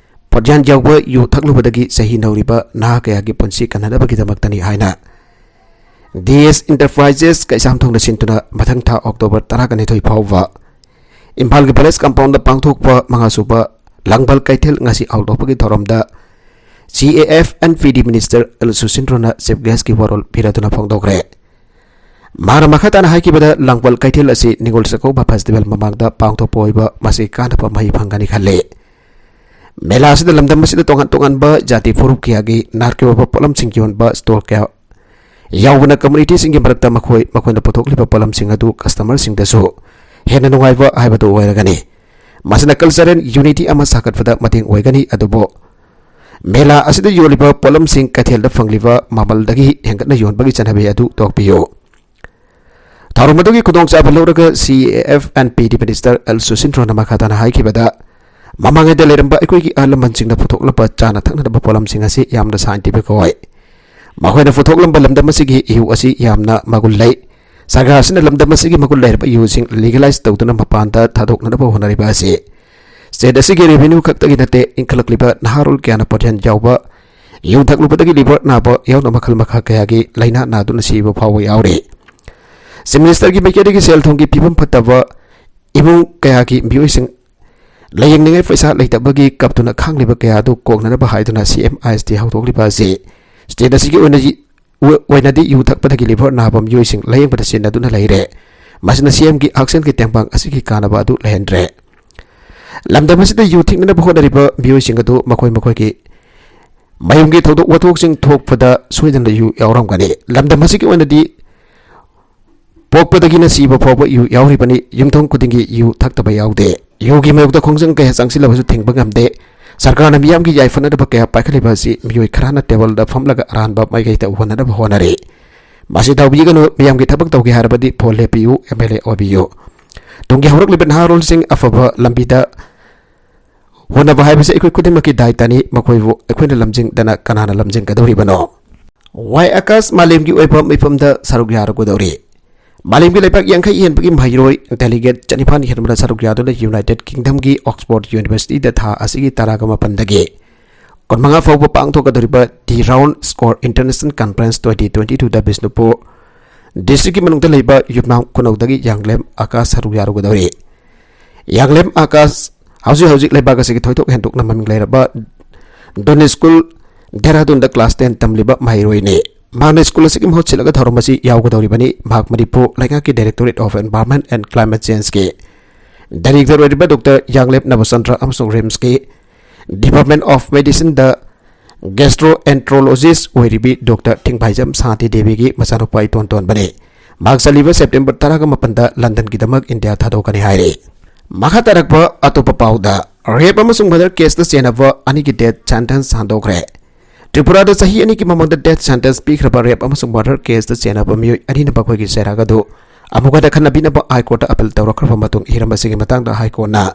ꯄꯣꯠꯌꯥꯟ ꯌꯥꯎꯕ ꯌꯨ ꯊꯛꯂꯨꯕꯗꯒꯤ ꯆꯍꯤ ꯅꯧꯔꯤꯕ ꯅꯍꯥ ꯀꯌꯥꯒꯤ ꯄꯨꯟꯁꯤ ꯀꯟꯅꯅꯕꯒꯤꯗꯃꯛꯇꯅꯤ ꯍꯥꯏꯅ ꯗꯤ ꯑꯦꯁ ꯏꯟꯇꯔꯄ꯭ꯔꯥꯏꯖꯦꯁ ꯀꯩꯁꯥꯝꯊꯣꯡꯅ ꯁꯤꯟꯗꯨꯅ ꯃꯊꯪ ꯊꯥ ꯑꯣꯛꯇꯣꯕꯔ ꯇꯔꯥꯒ ꯅꯤꯊꯣꯏ ꯐꯥꯎꯕ ꯏꯝꯐꯥꯜꯒꯤ ꯄꯦꯂꯦꯁ ꯀꯝꯄꯥꯎꯟꯗ ꯄꯥꯡꯊꯣꯛꯄ ꯃꯉꯥꯁꯨꯕ ꯂꯥꯡꯕꯜ ꯀꯩꯊꯦꯜ ꯉꯁꯤ ꯍꯧꯗꯣꯛꯄꯒꯤ ꯊꯧꯔꯝꯗ ꯁꯤ A F N P D minister L ꯁꯨꯁꯤꯟꯗ꯭ꯔꯣꯅ chief ꯒꯦꯁꯀꯤ ꯋꯥꯔꯣꯜ ꯄꯤꯔꯗꯨꯅ ꯐꯣꯡꯗꯣꯛꯈ꯭ꯔꯦ꯫ ꯃꯍꯥꯛꯅ ꯃꯈꯥ ꯇꯥꯅ ꯍꯥꯏꯈꯤꯕꯗ, ꯂꯥꯡꯕꯜ ꯀꯩꯊꯦꯜ ꯑꯁꯤ ꯅꯤꯉꯣꯜ ꯆꯥꯛꯀꯧꯕ ꯐꯦꯁꯇꯤꯚꯦꯜ ꯃꯃꯥꯡꯗ ꯄꯥꯡꯊꯣꯛꯄ ꯑꯣꯏꯕ ꯃꯁꯤ ꯀꯥꯟꯅꯕ ꯃꯍꯩ ꯐꯪꯒꯅꯤ ꯈꯜꯂꯤ꯫ ꯃꯦꯂꯥ ꯑꯁꯤꯗ ꯂꯝꯗꯝ ꯑꯁꯤꯗ ꯇꯣꯉꯥꯟ ꯇꯣꯉꯥꯟꯕ ꯖꯥꯇꯤ ꯐꯨꯔꯨꯞ ꯀꯌꯥꯒꯤ ꯅꯥꯠꯀꯤ ꯑꯣꯏꯕ ꯄꯣꯠꯂꯝꯁꯤꯡ ꯌꯣꯟꯕ ꯁ꯭ꯇꯣꯜ ꯀꯌꯥ ꯌꯥꯎꯕꯅ ꯀꯝꯃꯨꯅꯤꯇꯤꯁꯤꯡꯒꯤ ꯃꯔꯛꯇ ꯃꯈꯣꯏ ꯃꯈꯣꯏꯅ ꯄꯨꯊꯣꯛꯂꯤꯕ ꯄꯣꯠꯂꯝꯁꯤꯡ ꯑꯗꯨ ꯀꯁꯇꯃꯔꯁꯤꯡꯗꯁꯨ ꯍꯦꯟꯅ ꯅꯨꯡꯉꯥꯏꯕ ꯍꯥꯏꯕꯗꯨ ꯑꯣꯏꯔꯒꯅꯤ꯫ ꯃꯁꯤꯅ ꯀꯜꯆꯔꯦꯜ ꯌꯨꯅꯤꯇꯤ ꯑꯃ ꯁꯥꯒꯠꯄꯗ ꯃꯇꯦꯡ ꯑꯣꯏꯒꯅꯤ꯫ ꯑꯗꯨꯕꯨ ꯃꯦꯂꯥ ꯑꯁꯤꯗ ꯌꯣꯜꯂꯤꯕ ꯄꯣꯠꯂꯝꯁꯤꯡ ꯀꯩꯊꯦꯜꯗ ꯐꯪꯂꯤꯕ ꯃꯃꯜꯗꯒꯤ ꯍꯦꯟꯒꯠꯅ ꯌꯣꯟꯕꯒꯤ ꯆꯠꯅꯕꯤ ꯑꯗꯨ ꯇꯣꯛꯄꯤꯌꯨ꯫ ꯊꯧꯔꯝ ꯑꯗꯨꯒꯤ ꯈꯨꯗꯣꯡꯆꯥꯕ ꯂꯧꯔꯒ C A F and P D Minister L Susindro ꯅ ꯃꯈꯥ ꯇꯥꯅ ꯍꯥꯏꯈꯤꯕꯗ, ꯃꯃꯥꯡꯉꯩꯗ ꯂꯩꯔꯝꯕ ꯑꯩꯈꯣꯏꯒꯤ ꯑꯍꯜ ꯂꯃꯟꯁꯤꯡꯅ ꯄꯨꯊꯣꯛꯂꯝꯕ ꯆꯥꯅ ꯊꯛꯅꯅꯕ ꯄꯣꯠꯂꯝꯁꯤꯡ ꯑꯁꯤ ꯌꯥꯝꯅ scientific ꯑꯣꯏ꯫ ꯃꯈꯣꯏꯅ ꯄꯨꯊꯣꯛꯂꯝꯕ ꯂꯝꯗꯝ ꯑꯁꯤꯒꯤ ꯏꯍꯨ ꯑꯁꯤ ꯌꯥꯝꯅ ꯃꯒꯨꯟ ꯂꯩ꯫ ꯁꯔꯀꯥꯔ ꯑꯁꯤꯅ ꯂꯝꯗꯝ ꯑꯁꯤꯒꯤ ꯃꯒꯨꯟ ꯂꯩꯔꯕ ꯌꯨꯁꯤꯡ legalize ꯇꯧꯗꯨꯅ ꯃꯄꯥꯟꯗ ꯊꯥꯗꯣꯛꯅꯅꯕ ꯍꯣꯠꯅꯔꯤꯕ ꯑꯁꯤ state ꯑꯁꯤꯒꯤ revenue ꯈꯛꯇꯒꯤ ꯅꯠꯇꯦ, ꯏꯟꯈꯠꯂꯛꯂꯤꯕ ꯅꯍꯥꯔꯣꯜ ꯀꯌꯥꯅ ꯄꯣꯠꯌꯥꯟ ꯌꯥꯎꯕ ꯌꯨ ꯊꯛꯂꯨꯕꯗꯒꯤ liver ꯅꯥꯕ ꯌꯥꯎꯅ ꯃꯈꯜ ꯃꯈꯥ ꯀꯌꯥꯒꯤ ꯂꯥꯏꯅꯥ ꯅꯥꯗꯨꯅ ꯁꯤꯕ ꯐꯥꯎꯕ ꯌꯥꯎꯔꯤ꯫ Chief Minister ꯒꯤ ꯃꯥꯏꯀꯩꯗꯒꯤ ꯁꯦꯜ ꯊꯨꯝꯒꯤ ꯐꯤꯕꯝ ꯐꯠꯇꯕ ꯏꯃꯨꯡ ꯀꯌꯥꯒꯤ ꯃꯤꯑꯣꯏꯁꯤꯡ ꯂꯥꯌꯦꯡꯅꯤꯡꯉꯥꯏ ꯄꯩꯁꯥ ꯂꯩꯇꯕꯒꯤ ꯀꯞꯇꯨꯅ ꯈꯥꯡꯂꯤꯕ ꯀꯌꯥ ꯑꯗꯨ ꯀꯣꯛꯅꯅꯕ ꯍꯥꯏꯗꯨꯅ C M I S T ꯍꯧꯗꯣꯛꯂꯤꯕ ꯑꯁꯤ state ꯑꯁꯤꯒꯤ ꯑꯣꯏꯅ, ꯑꯣꯏꯅꯗꯤ ꯌꯨ ꯊꯛꯄꯗꯒꯤ liver ꯅꯥꯕ ꯃꯤꯑꯣꯏꯁꯤꯡ ꯂꯥꯌꯦꯡꯕꯗ ꯁꯤꯟꯅꯗꯨꯅ ꯂꯩꯔꯦ꯫ ꯃꯁꯤꯅ C M ꯒꯤ ꯍꯛꯁꯦꯜꯒꯤ ꯇꯦꯡꯕꯥꯡ ꯑꯁꯤꯒꯤ ꯀꯥꯟꯅꯕ ꯑꯗꯨ ꯂꯩꯍꯟꯗ꯭ꯔꯦ꯫ ꯂꯝꯗꯝ ꯑꯁꯤꯗ ꯌꯨ ꯊꯛꯅꯅꯕ ꯍꯣꯠꯅꯔꯤꯕ ꯃꯤꯑꯣꯏꯁꯤꯡ ꯑꯗꯨ ꯃꯈꯣꯏ ꯃꯈꯣꯏꯒꯤ ꯃꯌꯨꯝꯒꯤ ꯊꯧꯗꯣꯛ ꯋꯥꯊꯣꯛꯁꯤꯡ ꯊꯣꯛꯄꯗ ꯁꯣꯏꯗꯅ ꯌꯨ ꯌꯥꯎꯔꯝꯒꯅꯤ꯫ ꯂꯝꯗꯝ ꯑꯁꯤꯒꯤ ꯑꯣꯏꯅꯗꯤ ꯄꯣꯛꯄꯗꯒꯤꯅ ꯁꯤꯕ ꯐꯥꯎꯕ ꯌꯨ ꯌꯥꯎꯔꯤꯕꯅꯤ꯫ ꯌꯨꯝꯊꯣꯡ ꯈꯨꯗꯤꯡꯒꯤ ꯌꯨ ꯊꯛꯇꯕ ꯌꯥꯎꯗꯦ꯫ ꯌꯨꯒꯤ ꯃꯥꯌꯣꯛꯇ ꯈꯣꯡꯖꯪ ꯀꯌꯥ ꯆꯪꯁꯤꯜꯂꯕꯁꯨ ꯊꯤꯡꯕ ꯉꯝꯗꯦ꯫ ꯁꯔꯀꯥꯔꯅ ꯃꯤꯌꯥꯝꯒꯤ ꯌꯥꯏꯐꯅꯅꯕ ꯀꯌꯥ ꯄꯥꯏꯈꯠꯂꯤꯕ ꯑꯁꯤ ꯃꯤꯑꯣꯏ ꯈꯔꯅ ꯇꯦꯕꯜꯗ ꯐꯝꯂꯒ ꯑꯔꯥꯟꯕ ꯃꯥꯏꯀꯩꯗ ꯎꯍꯟꯅꯅꯕ ꯍꯣꯠꯅꯔꯤ꯫ ꯃꯁꯤ ꯇꯧꯕꯤꯒꯅꯨ꯫ ꯃꯤꯌꯥꯝꯒꯤ ꯊꯕꯛ ꯇꯧꯒꯦ ꯍꯥꯏꯔꯕꯗꯤ ꯚꯣꯠ ꯂꯦꯞꯄꯤꯌꯨ, M L A ꯑꯣꯏꯕꯤꯌꯨ꯫ ꯇꯨꯡꯒꯤ ꯍꯧꯔꯛꯂꯤꯕ ꯅꯍꯥꯔꯣꯜꯁꯤꯡ ꯑꯐꯕ ꯂꯝꯕꯤꯗ ꯍꯣꯠꯅꯕ ꯍꯥꯏꯕꯁꯤ ꯑꯩꯈꯣꯏ ꯈꯨꯗꯤꯡꯃꯛꯀꯤ ꯗꯥꯏꯇꯅꯤ꯫ ꯃꯈꯣꯏꯕꯨ ꯑꯩꯈꯣꯏꯅ ꯂꯝꯖꯤꯡꯗꯅ ꯀꯅꯥꯅ ꯂꯝꯖꯤꯡꯒꯗꯧꯔꯤꯕꯅꯣ? ꯋꯥꯏ ꯑꯀꯥꯁ ꯃꯥꯂꯦꯝꯒꯤ ꯑꯣꯏꯕ ꯃꯤꯐꯝꯗ ꯁꯔꯨꯛ ꯌꯥꯔꯨꯒꯗꯧꯔꯤ꯫ ꯃꯥꯂꯦꯝꯒꯤ ꯂꯩꯕꯥꯛ ꯌꯥꯡꯈꯩ ꯍꯦꯟꯕꯒꯤ ꯃꯍꯩꯔꯣꯏ delegate ꯆꯅꯤꯄꯥꯟ ꯍꯦꯟꯕꯅ ꯁꯔꯨꯛ ꯌꯥꯗꯨꯅ United Kingdom ꯒꯤ Oxford University ꯗ ꯊꯥ ꯑꯁꯤꯒꯤ ꯇꯔꯥꯒ ꯃꯥꯄꯟꯗꯒꯤ ꯀꯨꯟꯃꯉꯥ ꯐꯥꯎꯕ ꯄꯥꯡꯊꯣꯛꯀꯗꯧꯔꯤꯕ The Round Score International Conference twenty twenty-two the Bishnupur district ꯀꯤ ꯃꯅꯨꯡꯗ ꯂꯩꯕ ꯌꯨꯝꯅꯥꯝ ꯈꯨꯅꯧꯗꯒꯤ ꯌꯥꯡꯂꯦꯝ ꯑꯀꯥꯁ ꯁꯔꯨꯛ ꯌꯥꯔꯨꯒꯗꯧꯔꯤ꯫ ꯌꯥꯡꯂꯦꯝ ꯑꯀꯥꯁ ꯍꯧꯖꯤꯛ ꯍꯧꯖꯤꯛ ꯂꯩꯕꯥꯛ ꯑꯁꯤꯒꯤ ꯊꯣꯏꯗꯣꯛ ꯍꯦꯟꯗꯣꯛꯅ ꯃꯃꯤꯡ ꯂꯩꯔꯕ Dundee School, ꯗꯦꯍꯔꯥꯗꯨꯟꯗ class ten ꯇꯝꯂꯤꯕ ꯃꯍꯩꯔꯣꯏꯅꯤ꯫ ꯃꯍꯥꯛꯅ school ꯑꯁꯤꯒꯤ ꯃꯍꯨꯠ ꯁꯤꯜꯂꯒ ꯊꯧꯔꯝ ꯑꯁꯤ ꯌꯥꯎꯒꯗꯧꯔꯤꯕꯅꯤ꯫ ꯃꯍꯥꯛ ꯃꯅꯤꯄꯨꯔ ꯂꯩꯉꯥꯛꯀꯤ Directorate of Environment and Climate Change ꯀꯤ director ꯑꯣꯏꯔꯤꯕ Doctor ꯌꯥꯡꯂꯦꯝ ꯅꯕꯆꯟꯗ꯭ꯔ ꯑꯃꯁꯨꯡ RIMS ꯀꯤ Department of Medicine ꯗ Gastroenterologist ꯑꯣꯏꯔꯤꯕꯤ ꯗꯣꯛꯇꯔ ꯊꯤꯡꯕꯥꯏꯖꯝ ꯁꯥꯟꯇꯤ ꯗꯦꯕꯤꯒꯤ ꯃꯆꯥꯅꯨꯄꯥ ꯏꯇꯣꯟ ꯇꯣꯟꯕꯅꯤ꯫ ꯃꯍꯥꯛ ꯆꯠꯂꯤꯕ ꯁꯦꯞꯇꯦꯝꯕꯔ ꯇꯔꯥꯒ ꯃꯥꯄꯟꯗ ꯂꯟꯗꯟꯒꯤꯗꯃꯛ ꯏꯟꯗꯤꯌꯥ ꯊꯥꯗꯣꯛꯀꯅꯤ ꯍꯥꯏꯔꯤ꯫ ꯃꯈꯥ ꯇꯥꯔꯛꯄ ꯑꯇꯣꯞꯄ ꯄꯥꯎꯗ, ꯔꯦꯞ ꯑꯃꯁꯨꯡ ꯃꯔꯗꯔ ꯀꯦꯁꯇ ꯆꯦꯟꯅꯕ ꯑꯅꯤꯒꯤ ꯗꯦꯊ ꯁꯦꯟꯇꯦꯟꯁ ꯍꯟꯗꯣꯛꯈ꯭ꯔꯦ꯫ ꯇ꯭ꯔꯤꯄꯨꯔꯥꯗ ꯆꯍꯤ ꯑꯅꯤꯒꯤ ꯃꯃꯥꯡꯗ ꯗꯦꯊ ꯁꯦꯟꯇꯦꯟꯁ ꯄꯤꯈ꯭ꯔꯕ ꯔꯦꯞ ꯑꯃꯁꯨꯡ ꯃꯔꯗꯔ ꯀꯦꯁꯇ ꯆꯦꯟꯅꯕ ꯃꯤꯑꯣꯏ ꯑꯅꯤꯅ ꯃꯈꯣꯏꯒꯤ ꯆꯩꯔꯥꯛ ꯑꯗꯨ ꯑꯃꯨꯛ ꯍꯟꯅ ꯈꯟꯅꯕꯤꯅꯕ ꯍꯥꯏ ꯀꯣꯔꯠꯇ ꯑꯄꯤꯜ ꯇꯧꯔꯛꯈ꯭ꯔꯕ ꯃꯇꯨꯡ, ꯍꯤꯔꯝ ꯑꯁꯤꯒꯤ ꯃꯇꯥꯡꯗ ꯍꯥꯏ ꯀꯣꯔꯠꯅ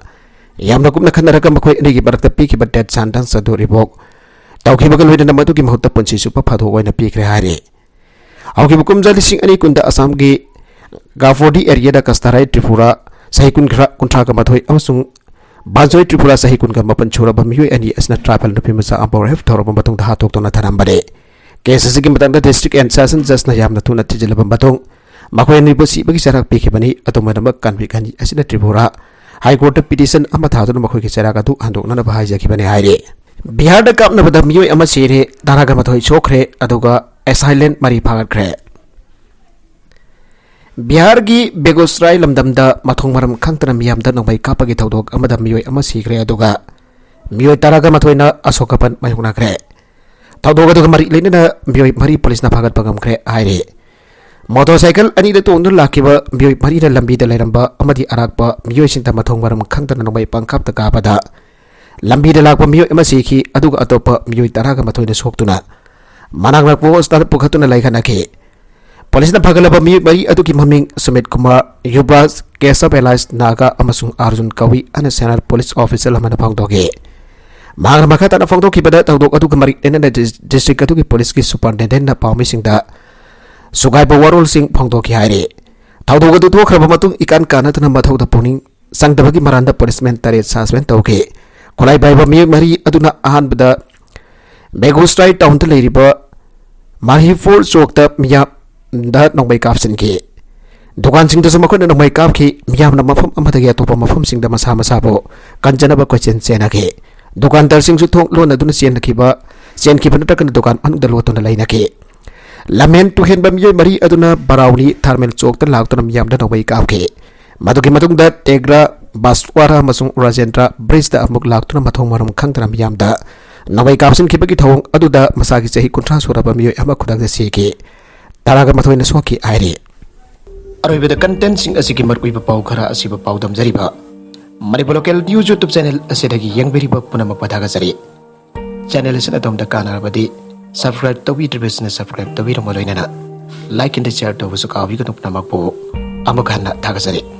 ꯌꯥꯝꯅ ꯀꯨꯞꯅ ꯈꯟꯅꯔꯒ ꯃꯈꯣꯏ ꯑꯅꯤꯒꯤ ꯃꯔꯛꯇ ꯄꯤꯈꯤꯕ ꯗꯦꯊ ꯁꯦꯟꯇꯦꯟꯁ ꯑꯗꯨ ꯔꯤꯚꯣꯛ ꯇꯧꯈꯤꯕꯒ ꯂꯣꯏꯅꯅ ꯃꯗꯨꯒꯤ ꯃꯍꯨꯠꯇ ꯄꯨꯟꯁꯤ ꯆꯨꯞꯄ ꯐꯥꯗꯣꯛ ꯑꯣꯏꯅ ꯄꯤꯈ꯭ꯔꯦ ꯍꯥꯏꯔꯤ꯫ ꯍꯧꯈꯤꯕ ꯀꯨꯝꯖꯥ ꯂꯤꯁꯤꯡ ꯑꯅꯤ ꯀꯨꯟꯗ ꯑꯁꯥꯝꯒꯤ ꯒꯥꯐꯣꯔꯗꯤ ꯑꯦꯔꯤꯌꯥꯗ ꯀꯁꯇꯥꯔꯥꯏ ꯇ꯭ꯔꯤꯄꯨꯔꯥ ꯆꯍꯤ ꯀꯨꯟꯊ꯭ꯔꯥ, ꯀꯨꯟꯊ꯭ꯔꯥꯒ ꯃꯥꯊꯣꯏ ꯑꯃꯁꯨꯡ ꯕꯥꯟꯖꯣꯏ ꯇ꯭ꯔꯤꯄꯨꯔꯥ ꯆꯍꯤ ꯀꯨꯟꯒ ꯃꯥꯄꯟ ꯁꯨꯔꯕ ꯃꯤꯑꯣꯏ ꯑꯅꯤ ꯑꯁꯤꯅ ꯇ꯭ꯔꯥꯏꯕꯦꯜ ꯅꯨꯄꯤ ꯃꯆꯥ ꯑꯃꯕꯨ ꯔꯦꯞ ꯇꯧꯔꯕ ꯃꯇꯨꯡꯗ ꯍꯥꯠꯇꯣꯛꯇꯨꯅ ꯊꯅꯝꯕꯅꯤ꯫ ꯀꯦꯁ ꯑꯁꯤꯒꯤ ꯃꯇꯥꯡꯗ ꯗꯤꯁꯇ꯭ꯔꯤꯛ ꯑꯦꯟ ꯁꯦꯁꯟ ꯖꯖꯅ ꯌꯥꯝꯅ ꯊꯨꯅ ꯊꯤꯖꯤꯜꯂꯕ ꯃꯇꯨꯡ, ꯃꯈꯣꯏ ꯑꯅꯤꯕꯨ ꯁꯤꯕꯒꯤ ꯆꯩꯔꯥꯛ ꯄꯤꯈꯤꯕꯅꯤ꯫ ꯑꯗꯨꯝ ꯑꯣꯏꯅꯃꯛ, ꯀꯟꯚꯤꯛ ꯑꯅꯤ ꯑꯁꯤꯅ ꯇ꯭ꯔꯤꯄꯨꯔꯥ ꯍꯥꯏ ꯀꯣꯔꯠꯇ ꯄꯤꯇꯤꯁꯟ ꯑꯃ ꯊꯥꯗꯨꯅ ꯃꯈꯣꯏꯒꯤ ꯆꯩꯔꯥꯛ ꯑꯗꯨ ꯍꯟꯗꯣꯛꯅꯅꯕ ꯍꯥꯏꯖꯈꯤꯕꯅꯤ ꯍꯥꯏꯔꯤ꯫ ꯕꯤꯍꯥꯔꯗ ꯀꯥꯞꯅꯕꯗ ꯃꯤꯑꯣꯏ ꯑꯃ ꯁꯤꯔꯦ, ꯇꯔꯥꯒ ꯃꯥꯊꯣꯏ ꯁꯣꯛꯈ꯭ꯔꯦ, ꯑꯗꯨꯒ ꯑꯦꯁꯥꯏꯂꯦꯟ ꯃꯔꯤ ꯐꯥꯒꯠꯈ꯭ꯔꯦ꯫ ꯕꯤꯍꯥꯔꯒꯤ ꯕꯦꯒꯨꯁꯔꯥꯏ ꯂꯝꯗꯝꯗ ꯃꯊꯣꯡ ꯃꯔꯝ ꯈꯪꯗꯅ ꯃꯤꯌꯥꯝꯗ ꯅꯣꯡꯃꯩ ꯀꯥꯞꯄꯒꯤ ꯊꯧꯗꯣꯛ ꯑꯃꯗ ꯃꯤꯑꯣꯏ ꯑꯃ ꯁꯤꯈ꯭ꯔꯦ, ꯑꯗꯨꯒ ꯃꯤꯑꯣꯏ ꯇꯔꯥꯒ ꯃꯥꯊꯣꯏꯅ ꯑꯁꯣꯛ ꯑꯄꯟ ꯃꯥꯌꯣꯛꯅꯈ꯭ꯔꯦ꯫ ꯊꯧꯗꯣꯛ ꯑꯗꯨꯒ ꯃꯔꯤ ꯂꯩꯅꯅ ꯃꯤꯑꯣꯏ ꯃꯔꯤ ꯄꯨꯂꯤꯁꯅ ꯐꯥꯒꯠꯄ ꯉꯝꯈ꯭ꯔꯦ ꯍꯥꯏꯔꯤ꯫ ꯃꯣꯇꯣꯔꯁꯥꯏꯀꯜ ꯑꯅꯤꯗ ꯇꯣꯡꯗꯨꯅ ꯂꯥꯛꯈꯤꯕ ꯃꯤꯑꯣꯏ ꯃꯔꯤꯅ ꯂꯝꯕꯤꯗ ꯂꯩꯔꯝꯕ ꯑꯃꯗꯤ ꯑꯔꯥꯛꯄ ꯃꯤꯑꯣꯏꯁꯤꯡꯗ ꯃꯊꯣꯡ ꯃꯔꯝ ꯈꯪꯗꯅ ꯅꯣꯡꯃꯩ ꯄꯪꯀꯥꯞꯇ ꯀꯥꯞꯄꯗ, ꯂꯝꯕꯤꯗ ꯂꯥꯛꯄ ꯃꯤꯑꯣꯏ ꯑꯃ ꯁꯤꯈꯤ, ꯑꯗꯨꯒ ꯑꯇꯣꯞꯄ ꯃꯤꯑꯣꯏ ꯇꯔꯥꯒ ꯃꯥꯊꯣꯏꯅ ꯁꯣꯛꯇꯨꯅ ꯃꯅꯥꯛ ꯅꯛꯄ ꯍꯣꯁꯄꯤꯇꯥꯜꯗ ꯄꯨꯈꯠꯇꯨꯅ ꯂꯥꯏꯀꯠꯅꯈꯤ꯫ ꯄꯨꯂꯤꯁꯅ ꯐꯒꯠꯂꯕ ꯃꯤꯑꯣꯏ ꯃꯔꯤ ꯑꯗꯨꯒꯤ ꯃꯃꯤꯡ ꯁꯨꯃꯤꯠ ꯀꯨꯃꯥꯔ, ꯌꯨꯕ꯭ꯔꯥꯖ, ꯀꯦꯁꯕ ꯑꯦꯂꯥꯏꯁ ꯅꯥꯒꯥ ꯑꯃꯁꯨꯡ ꯑꯥꯔꯖꯨꯟ ꯀꯧꯏ ꯍꯥꯏꯅ ꯁꯦꯅꯤꯌꯔ ꯄꯨꯂꯤꯁ ꯑꯣꯐꯤꯁꯤꯌꯦꯜ ꯑꯃꯅ ꯐꯣꯡꯗꯣꯛꯈꯤ꯫ ꯃꯍꯥꯛꯅ ꯃꯈꯥ ꯇꯥꯅ ꯐꯣꯡꯗꯣꯛꯈꯤꯕꯗ, ꯊꯧꯗꯣꯛ ꯑꯗꯨꯒ ꯃꯔꯤ ꯂꯩꯅꯅ ꯗꯤꯁ-, ꯗꯤꯁꯇ꯭ꯔꯤꯛ ꯑꯗꯨꯒꯤ ꯄꯨꯂꯤꯁꯀꯤ ꯁꯨꯄꯔꯤꯟꯇꯦꯟꯗꯦꯟꯠꯅ ꯄꯥꯎꯃꯤꯁꯤꯡꯗ ꯁꯨꯒꯥꯏꯕ ꯋꯥꯔꯣꯜꯁꯤꯡ ꯐꯣꯡꯗꯣꯛꯈꯤ ꯍꯥꯏꯔꯤ꯫ ꯊꯧꯗꯣꯛ ꯑꯗꯨ ꯊꯣꯛꯈ꯭ꯔꯕ ꯃꯇꯨꯡ, ꯏꯀꯥꯟ ꯀꯥꯟꯅꯗꯅ ꯃꯊꯧꯗ ꯄꯨꯛꯅꯤꯡ ꯆꯪꯗꯕꯒꯤ ꯃꯔꯥꯟꯗ ꯄꯨꯂꯤꯁꯃꯦꯟ ꯇꯔꯦꯠ ꯁꯁꯄꯦꯟ ꯇꯧꯈꯤ꯫ ꯈꯨꯠꯂꯥꯏ ꯄꯥꯏꯕ ꯃꯤꯑꯣꯏ ꯃꯔꯤ ꯑꯗꯨꯅ ꯑꯍꯥꯟꯕꯗ ꯕꯦꯒꯨꯁꯔꯥꯏ ꯇꯥꯎꯟꯗ ꯂꯩꯔꯤꯕ ꯃꯥꯔꯍꯤꯐꯣꯔ ꯆꯣꯛꯇ ꯃꯤꯌꯥꯝꯗ ꯅꯣꯡꯃꯩ ꯀꯥꯞꯁꯤꯟꯈꯤ꯫ ꯗꯨꯀꯥꯟꯁꯤꯡꯗꯁꯨ ꯃꯈꯣꯏꯅ ꯅꯣꯡꯃꯩ ꯀꯥꯞꯈꯤ꯫ ꯃꯤꯌꯥꯝꯅ ꯃꯐꯝ ꯑꯃꯗꯒꯤ ꯑꯇꯣꯞꯄ ꯃꯐꯝꯁꯤꯡꯗ ꯃꯁꯥ ꯃꯁꯥꯕꯨ ꯀꯟꯖꯅꯕ ꯀꯣꯏꯆꯦꯟ ꯆꯦꯟꯅꯈꯤ꯫ ꯗꯨꯀꯥꯟꯗꯥꯔꯁꯤꯡꯁꯨ ꯊꯣꯡ ꯂꯣꯟꯅꯗꯨꯅ ꯆꯦꯟꯅꯈꯤꯕ, ꯆꯦꯟꯈꯤꯕ ꯅꯠꯇ꯭ꯔꯒꯅ ꯗꯨꯀꯥꯟ ꯃꯅꯨꯡꯗ ꯂꯣꯠꯇꯨꯅ ꯂꯩꯅꯈꯤ꯫ ꯂꯝꯍꯦꯟ ꯇꯨꯍꯦꯟꯕ ꯃꯤꯑꯣꯏ ꯃꯔꯤ ꯑꯗꯨꯅ ꯕꯔꯥꯎꯅꯤ ꯊꯔꯃꯦꯜ ꯆꯣꯛꯇ ꯂꯥꯛꯇꯨꯅ ꯃꯤꯌꯥꯝꯗ ꯅꯣꯡꯃꯩ ꯀꯥꯞꯈꯤ꯫ ꯃꯗꯨꯒꯤ ꯃꯇꯨꯡꯗ ꯇꯦꯒ꯭ꯔꯥ ꯕꯥꯁꯋꯥꯔꯥ ꯑꯃꯁꯨꯡ ꯔꯥꯖꯦꯟꯗ꯭ꯔ ꯕ꯭ꯔꯤꯖꯇ ꯑꯃꯨꯛ ꯂꯥꯛꯇꯨꯅ ꯃꯊꯣꯡ ꯃꯔꯝ ꯈꯪꯗꯅ ꯃꯤꯌꯥꯝꯗ ꯅꯣꯡꯃꯩ ꯀꯥꯞꯁꯤꯟꯈꯤꯕꯒꯤ ꯊꯧꯑꯣꯡ ꯑꯗꯨꯗ ꯃꯁꯥꯒꯤ ꯆꯍꯤ ꯀꯨꯟꯊ꯭ꯔꯥ ꯁꯨꯔꯕ ꯃꯤꯑꯣꯏ ꯑꯃ ꯈꯨꯗꯛꯇ ꯁꯤꯈꯤ꯫ ꯇꯔꯥꯒ ꯃꯥꯊꯣꯏꯅ ꯁꯣꯛꯈꯤ ꯍꯥꯏꯔꯤ꯫ ꯑꯔꯣꯏꯕꯗ contentꯁꯤꯡ ꯑꯁꯤꯒꯤ ꯃꯔꯨꯑꯣꯏꯕ ꯄꯥꯎ ꯈꯔ ꯑꯁꯤꯕꯨ ꯄꯥꯎꯗꯝꯖꯔꯤꯕ Manipur Local News YouTube channel ꯑꯁꯤꯗꯒꯤ ꯌꯦꯡꯕꯤꯔꯤꯕ ꯄꯨꯝꯅꯃꯛꯄꯨ ꯊꯥꯒꯠꯆꯔꯤ꯫ Channel ꯑꯁꯤꯅ ꯑꯗꯣꯝꯗ ꯀꯥꯟꯅꯔꯕꯗꯤ subscribe ꯇꯧꯕꯤꯗ꯭ꯔꯤꯕꯁꯤꯡꯅ subscribe ꯇꯧꯕꯤꯔꯝꯕ ꯂꯣꯏꯅꯅ like and share ꯇꯧꯕꯁꯨ ꯀꯥꯎꯕꯤꯒꯅꯨ꯫ ꯄꯨꯝꯅꯃꯛꯄꯨ ꯑꯃꯨꯛ ꯍꯟꯅ ꯊꯥꯒꯠꯆꯔꯤ꯫